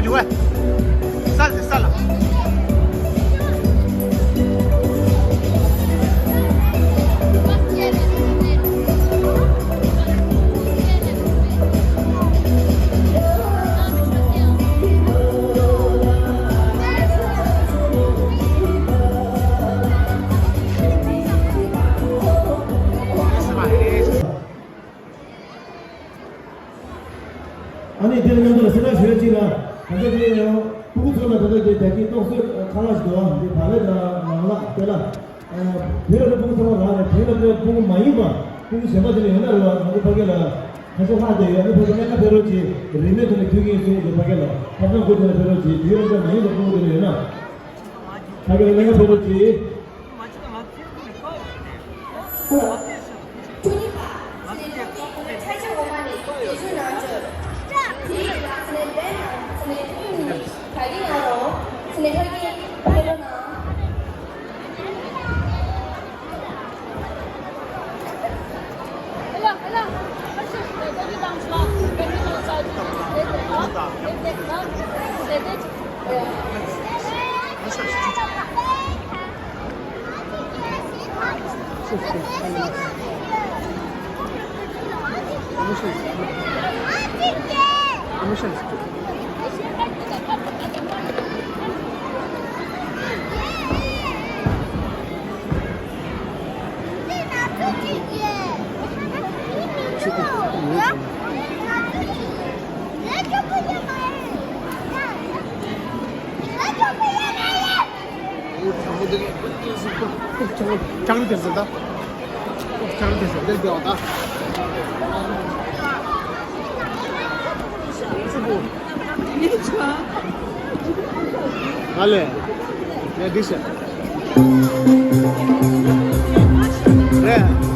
འགྲོ་བས། ས་ལ་ས་ལ། ཨ་ནི་དེ་ལ་མཉམ་དུ་ལ་སེམས་ཁྲལ་ཞུ་ཡ་གཅིག་ལ། ད་ལྟ་དེ་ཡང་སྤུ་གུ་ཚོ་ལ་ད་ལྟ་དེ་རྒྱ་སྐྱེད་རྟོག་བཟོས་ཁ་ལག་ཞིག་འདུག་བ། འདི་བག་ལེབ་དང་ནང་ལག་དཔེ་ལག་དེ་ལ་དེ་སྤུ་གུ་ཚང་མ་རག་ནས། དེ་ལ་དེ་སྤུ་གུ་མ་ཡིན་པ་སྤུ་གུ་གཞན་པ་དེ་ལ་ཡོད་ན་རེད་བ། ང་ཚོ་ཕ་གི་ལ་ཁ་ཤས་ལྷག་བསྡད་ཡོད། ཨ་ནི་ཕ་གི་ལ་ལྷན་ཁ་ཕེབས་རོགས་གྱིས། རིན་མེད་ཐོག་ནས་ཕུལ་གྱི་ཡིན་གསུངས་འདུག་ཕ་གི་ལ། ཁ་སང་དགོས་དེ་ལ་ཕེབས་རོགས་གྱིས། དུས་རབས་ཅན་མ་ཡིན་པ་སྤུ་གུ་དེ་ལ་ཡོད་ན། ཕ་གི་ལ་ལྷན་ཁ་ཕེབས་རོགས་གྱིས། ལྕགས་རི་དེར་ཟེར་ད། ལྕགས་རི་དེར་ཟེར་དེར་བསྡད་པ་ད། ཨ་ལེ། ཡ་འགྲིག་ཤག་རེད།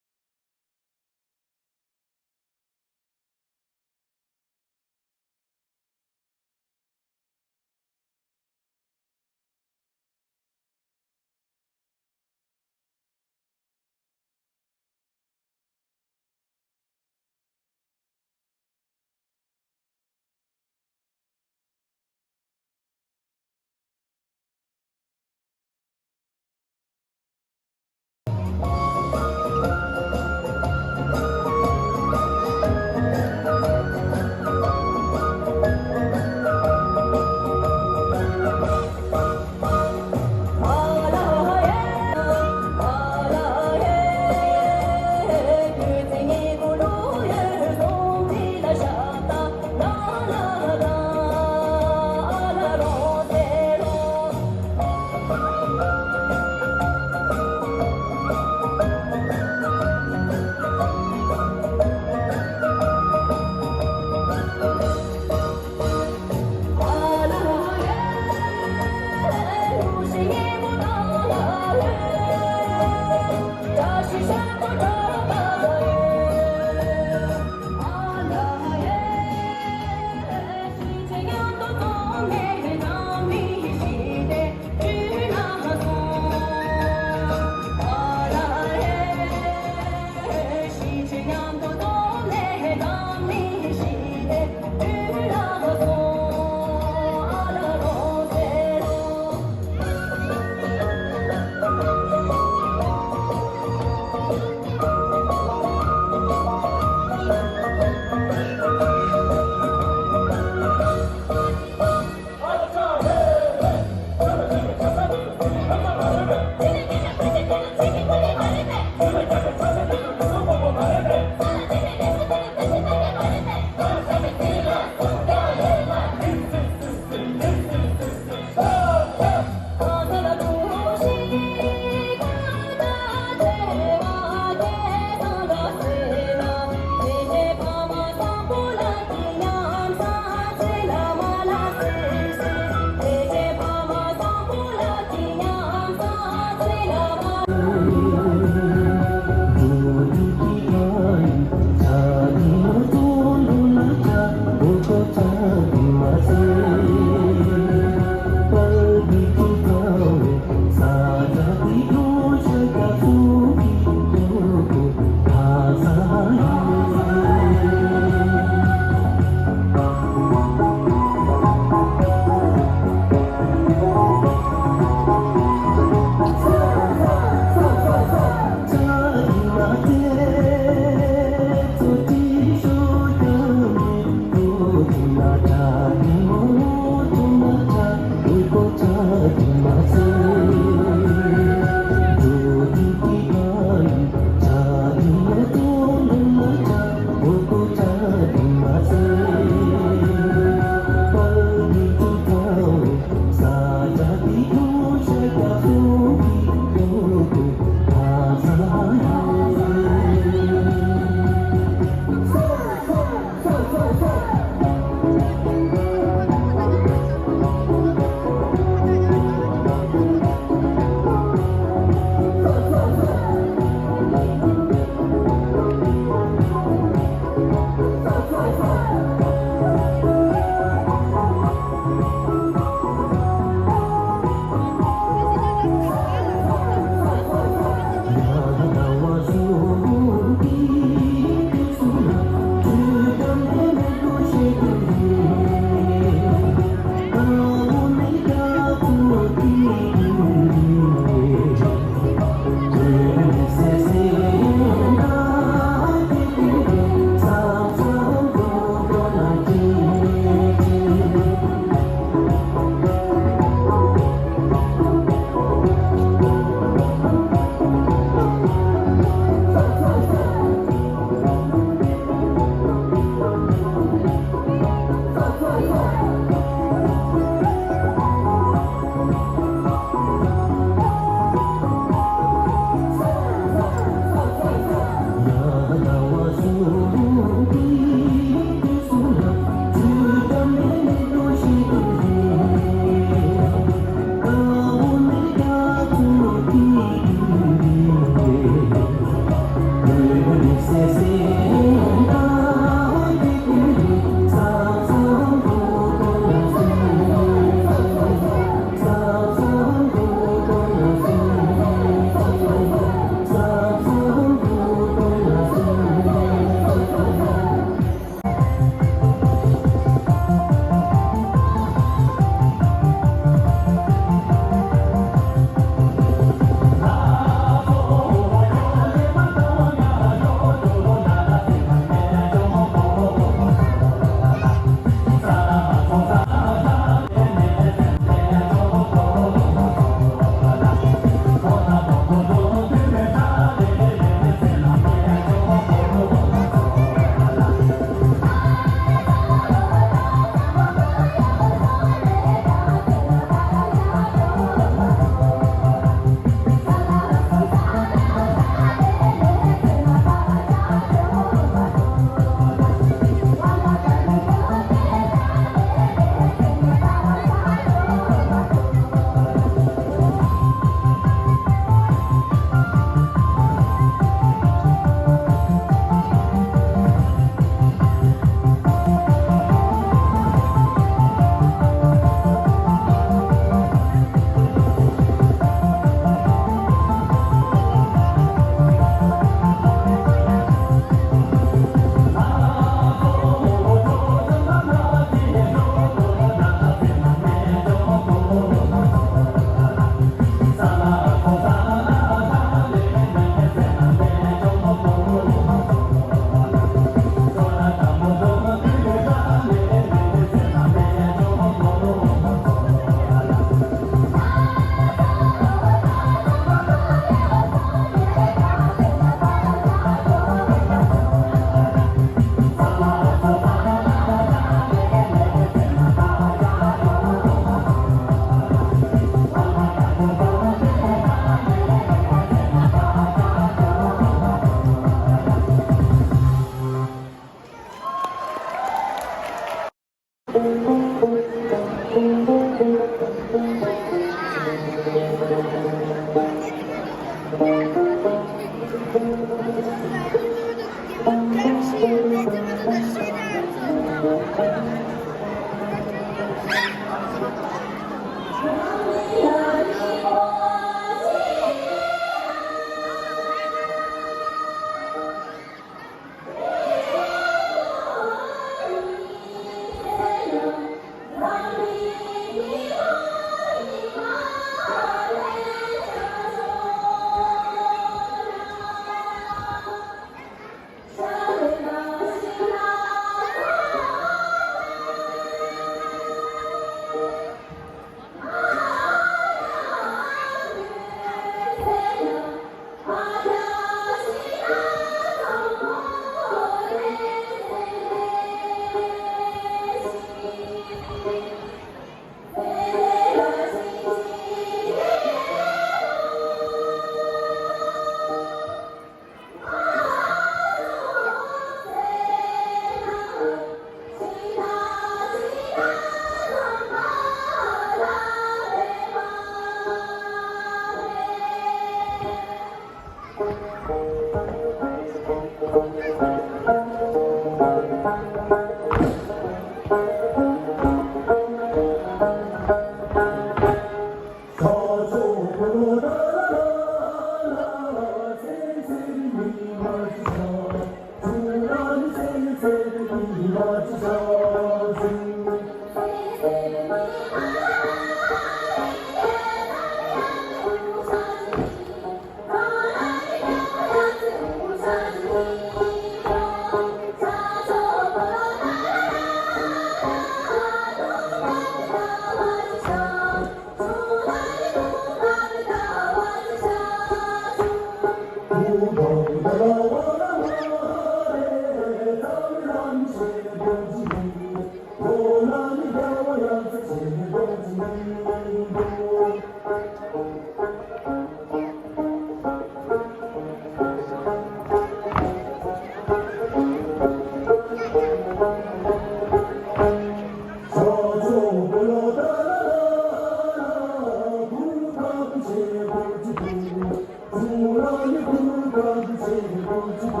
ད་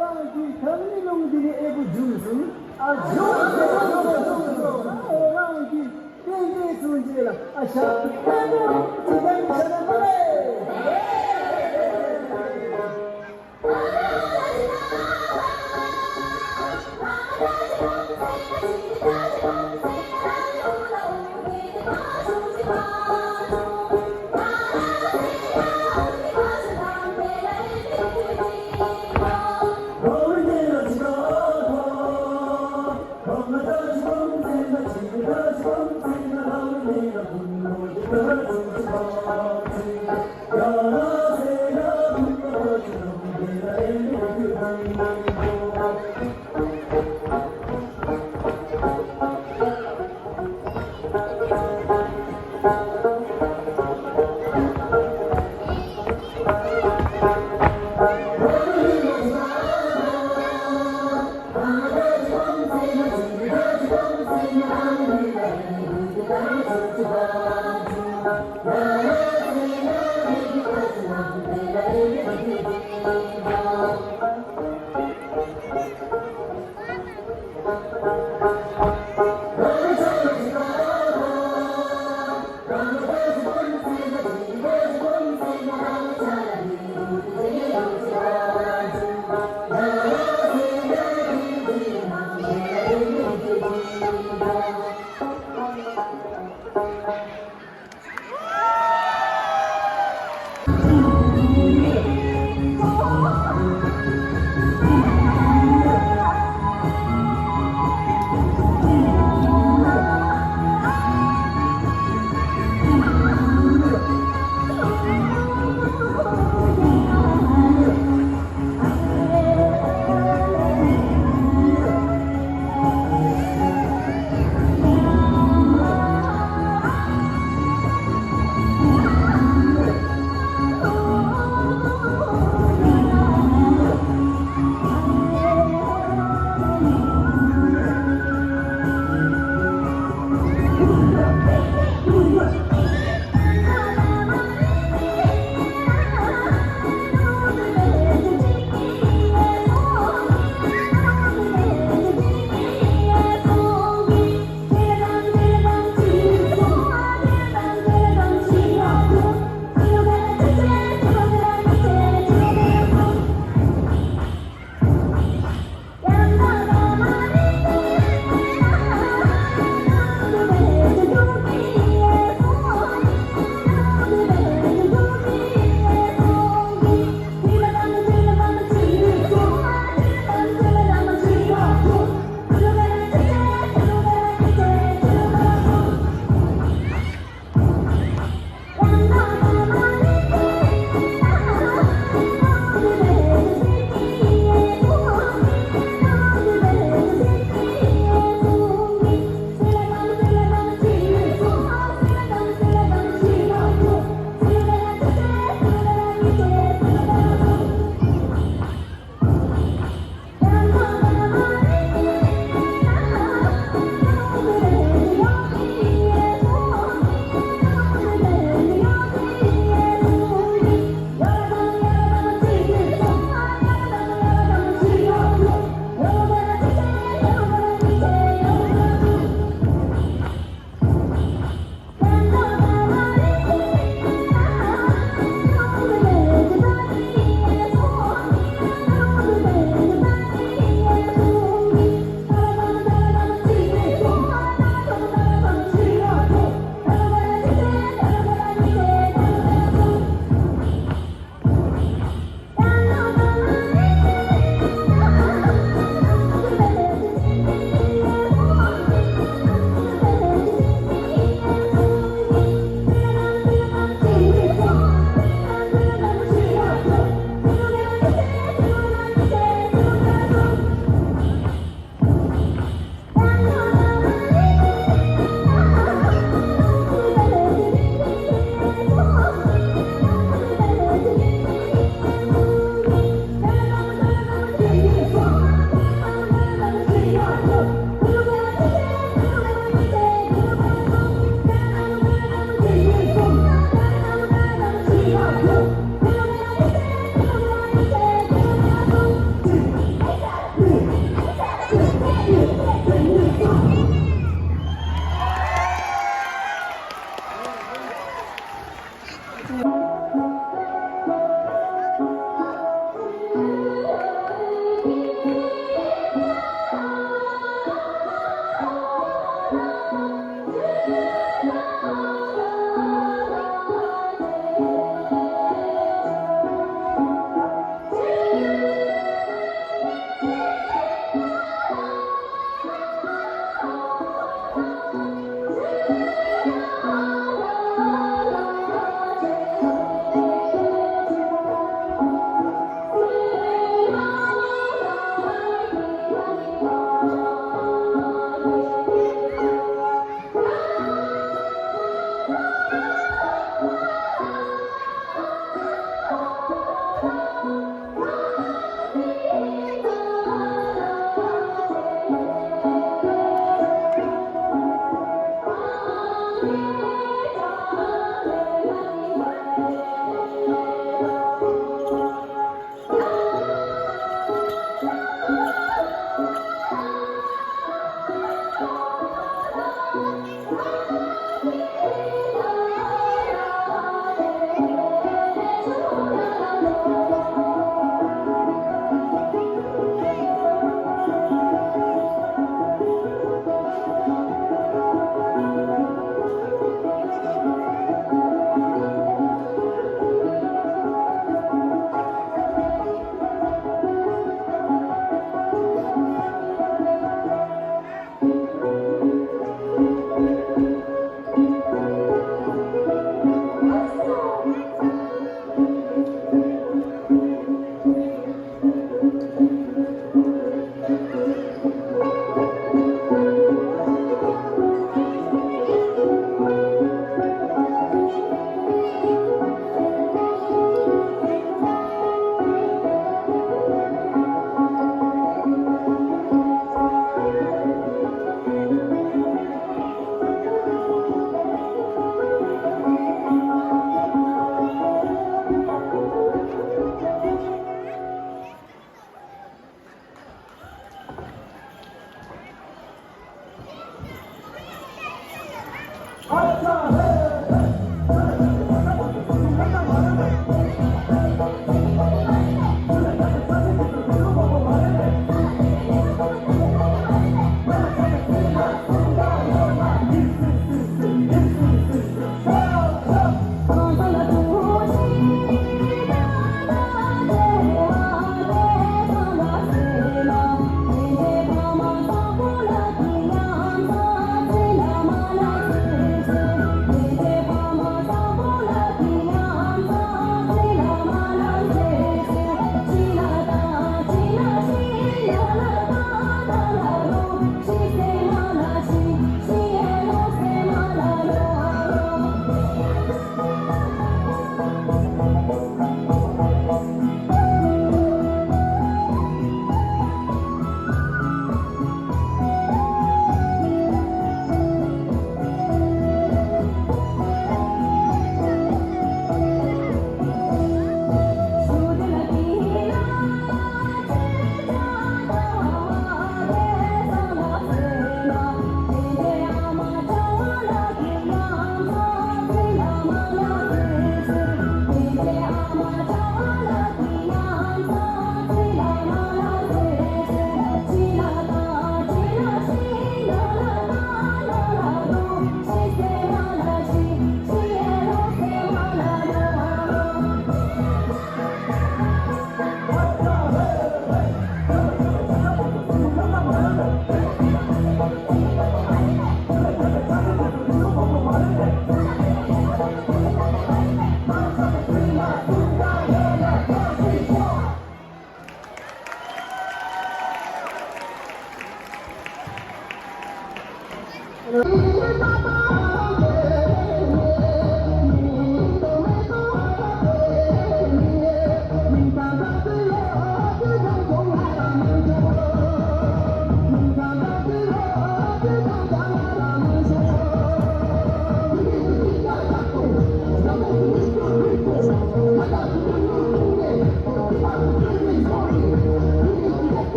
རང་གི་ཁམས་ནི་ལུང་འདི་ནི་ཨེ་བུ་འཇུམ་སོང་། ཨ་འཇུམ་སོང་། ད་རང་གི་རྟེན་འབྲེལ་སོང་རྗེས་ལ་ཨ་ཤ་ཨེ་བུ་ཅི་ལྡན་ཤ་ན་པ་རེད།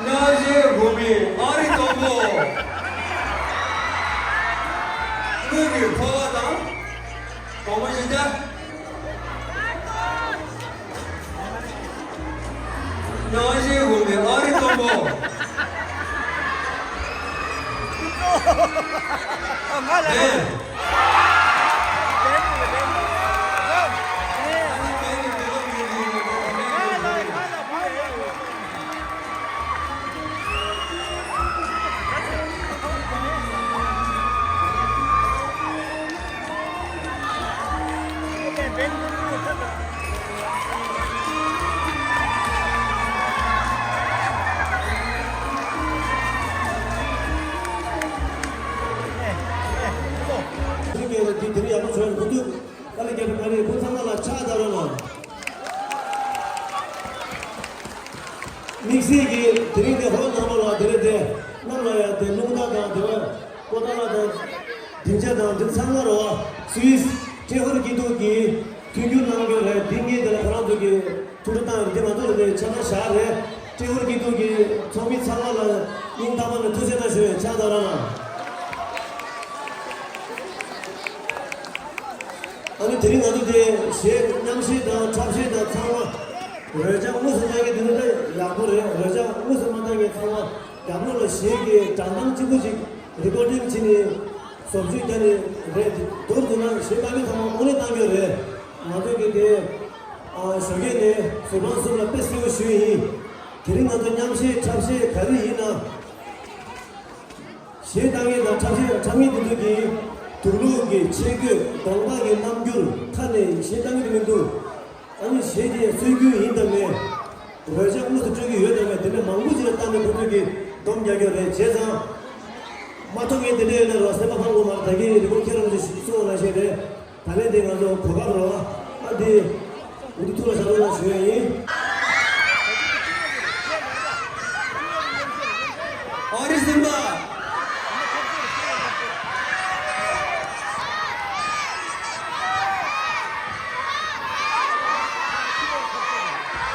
ཉག་གཞི་དགོན་པའི་ཨ་རི་དང་པོ། དངུལ་གྱི་ཕོར་པ་དང་། གོང་མ་བཞི་བརྒྱ། ཉག་གཞི་དགོན་པའི་ཨ་རི་དང་པོ། ལྡན། དེ་རིང་ཡག་པོ་བྱུང་ཡོད། ཁོང་ཚོས་དཀའ་ལས་བརྒྱབ་པའི་བཀའ་དྲིན་ཁོང་ཚང་མ་ལ་ཕྱག་བརྡབ་རོགས་གནང་། དམིགས་བསལ་གྱིས་དེ་རིང་འདི་ཧོལ་ནང་ལོགས་ལ་དེ་རིང་འདི་གནམ་ལ་ཡང་དེ་རླུང་རྟ་དང་དེ་བས་ཀོ་ཏ་ལ་དང་སྡིངས་ཆ་དང་འདི་ཚང་མ་རོ་སུད་སི་ཏྲེ་ཧོར་སྐྱིད་སྡུག་གིས་མཐུན་འགྱུར་གནང་རྒྱུ་རེད། འདི་ངས་དེ་ལ་ཁོ་རང་ཚོ་གི་ཐུགས་སྤྲོ་བཏང་རེད། འདི་ང་ཚོ་ལ་དེ་ཆ་ཚང་བཞག་རེད། ཏྲེ་ཧོར་སྐྱིད་སྡུག་གི་ཚོགས་མི་ཚང་མ་ལ་སྙིང་ཐག་པ་ནས་ཐུགས་རྗེ་ཆེ་ཞུ་ཡ། ཕྱག་བརྡབ་རོགས་གནང་། ཨ་ནི་དེ་རིང་ང་ཚོ་དེ་གཞས་མཉམ་གཞས་དང་འཁྲབ་གཞས་དང་ཚང་མ་རོལ་ཆ་དངོས་སུ་བཏང་མཁན་དེ་ཚོ་ད་ཡག་པོ་རེད། རོལ་ཆ་དངོས་སུ་མ་བཏང་མཁན་ཚང་མ་རྒྱབ་ལོགས་ལ་གཞས་ཀྱི་སྒྲ་གདངས་གཅིག་པོ་ཅིག་རི་ཀོར་ཌིང་བྱས་ནས་བཟོ་བཅོས་བརྒྱབ་ནས་རེད། མདོར་བསྡུས་ན་གཞས་བཏང་མཁན་ཚང་མ་དངོས་གནས་བཏང་རྒྱུ་རེད། ང་ཚོས་ཀྱི་དེ་ཨ་ཞོགས་ཀས་ནས་གཟུགས་ཁམས་གསུམ་ལ་དཔེ་གསལ་པོ་ཞུས་ཡིན། དེ་རིང་ང་ཚོ་མཉམ་གཞས་འཁྲབ་གཞས་ག་རེ་ཡིན་ན། གཞས་བཏང་མཁན་དང་འཁྲབ་གཞས་འཁྲབ་མཁན་དེ་ཚོ་གིས་དུག་ལོག་གི་ཆས་གོས་གདོང་པ་གི་རྣམ་འགྱུར་ཁ་ནས་གཞས་བཏང་གི་མི་འདུག་ཨ་ནི་གཞས་དེ་སྲོལ་རྒྱུན་ཡིན་དང་མེད། རོལ་ཆ་དངོས་སུ་སྤྲོད་ཀྱི་ཡོད་དང་མེད། དེ་འདྲ་མང་པོ་ཅིག་ལ་བལྟས་ནས་ཁོ་ཚོས་ཀྱིས་སྡོམ་རྒྱག་གི་རེད། བྱས་ཙང་མ་མཐོང་མཁན་དེ་འདྲ་ཡོད་ན་རོགས་སེམས་པ་ཕངས་དགོས་མ་རེད། ད་གིན་རི་ཀོར་ཌིང་ཁྱེད་རང་ཚོས་གསུངས་པ་ནང་བཞིན་རེད། ད་ལན་འདི་ང་ཚོ་གོ་སྐབས་རེད་བ། ཨ་འདི་འུ་ཚོ་ཐུགས་ལ་བཞག་རོགས་གནང་ཞུ་ཡ་ཡིན། ཨ་རི་སེམས་པ།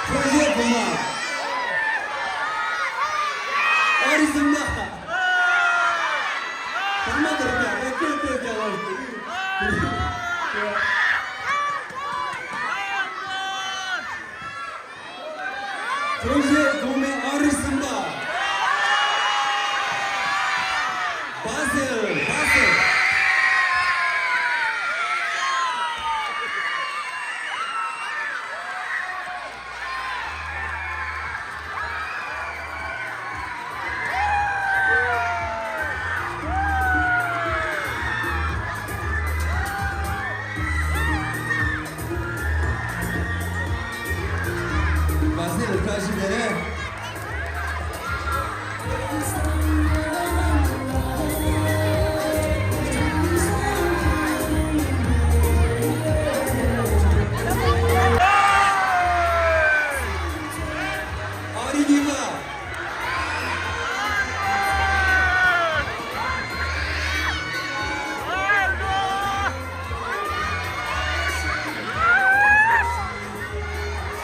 ཁྲོ་ཤོར་གོང་མ། ཨ་རི་སེམས་པ། མ་དེར་ཀྱང་ཨེ་ཀེ་ཏེ་ཀྱང་ལ། ཚོན་བཞེས་གོང་མའི་ཨ་རི་གསུམ་པ། བ་སེལ། བ་སེལ། བ་སེལ་བཀྲ་ཤིས་བདེ་ལེགས། ཨ་རི་གཉིས་པ།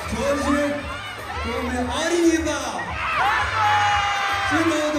ཚོན་བཞེས་གོང་མའི་ཨ་རི་གཉིས་པ། སྤྱི་ནོར་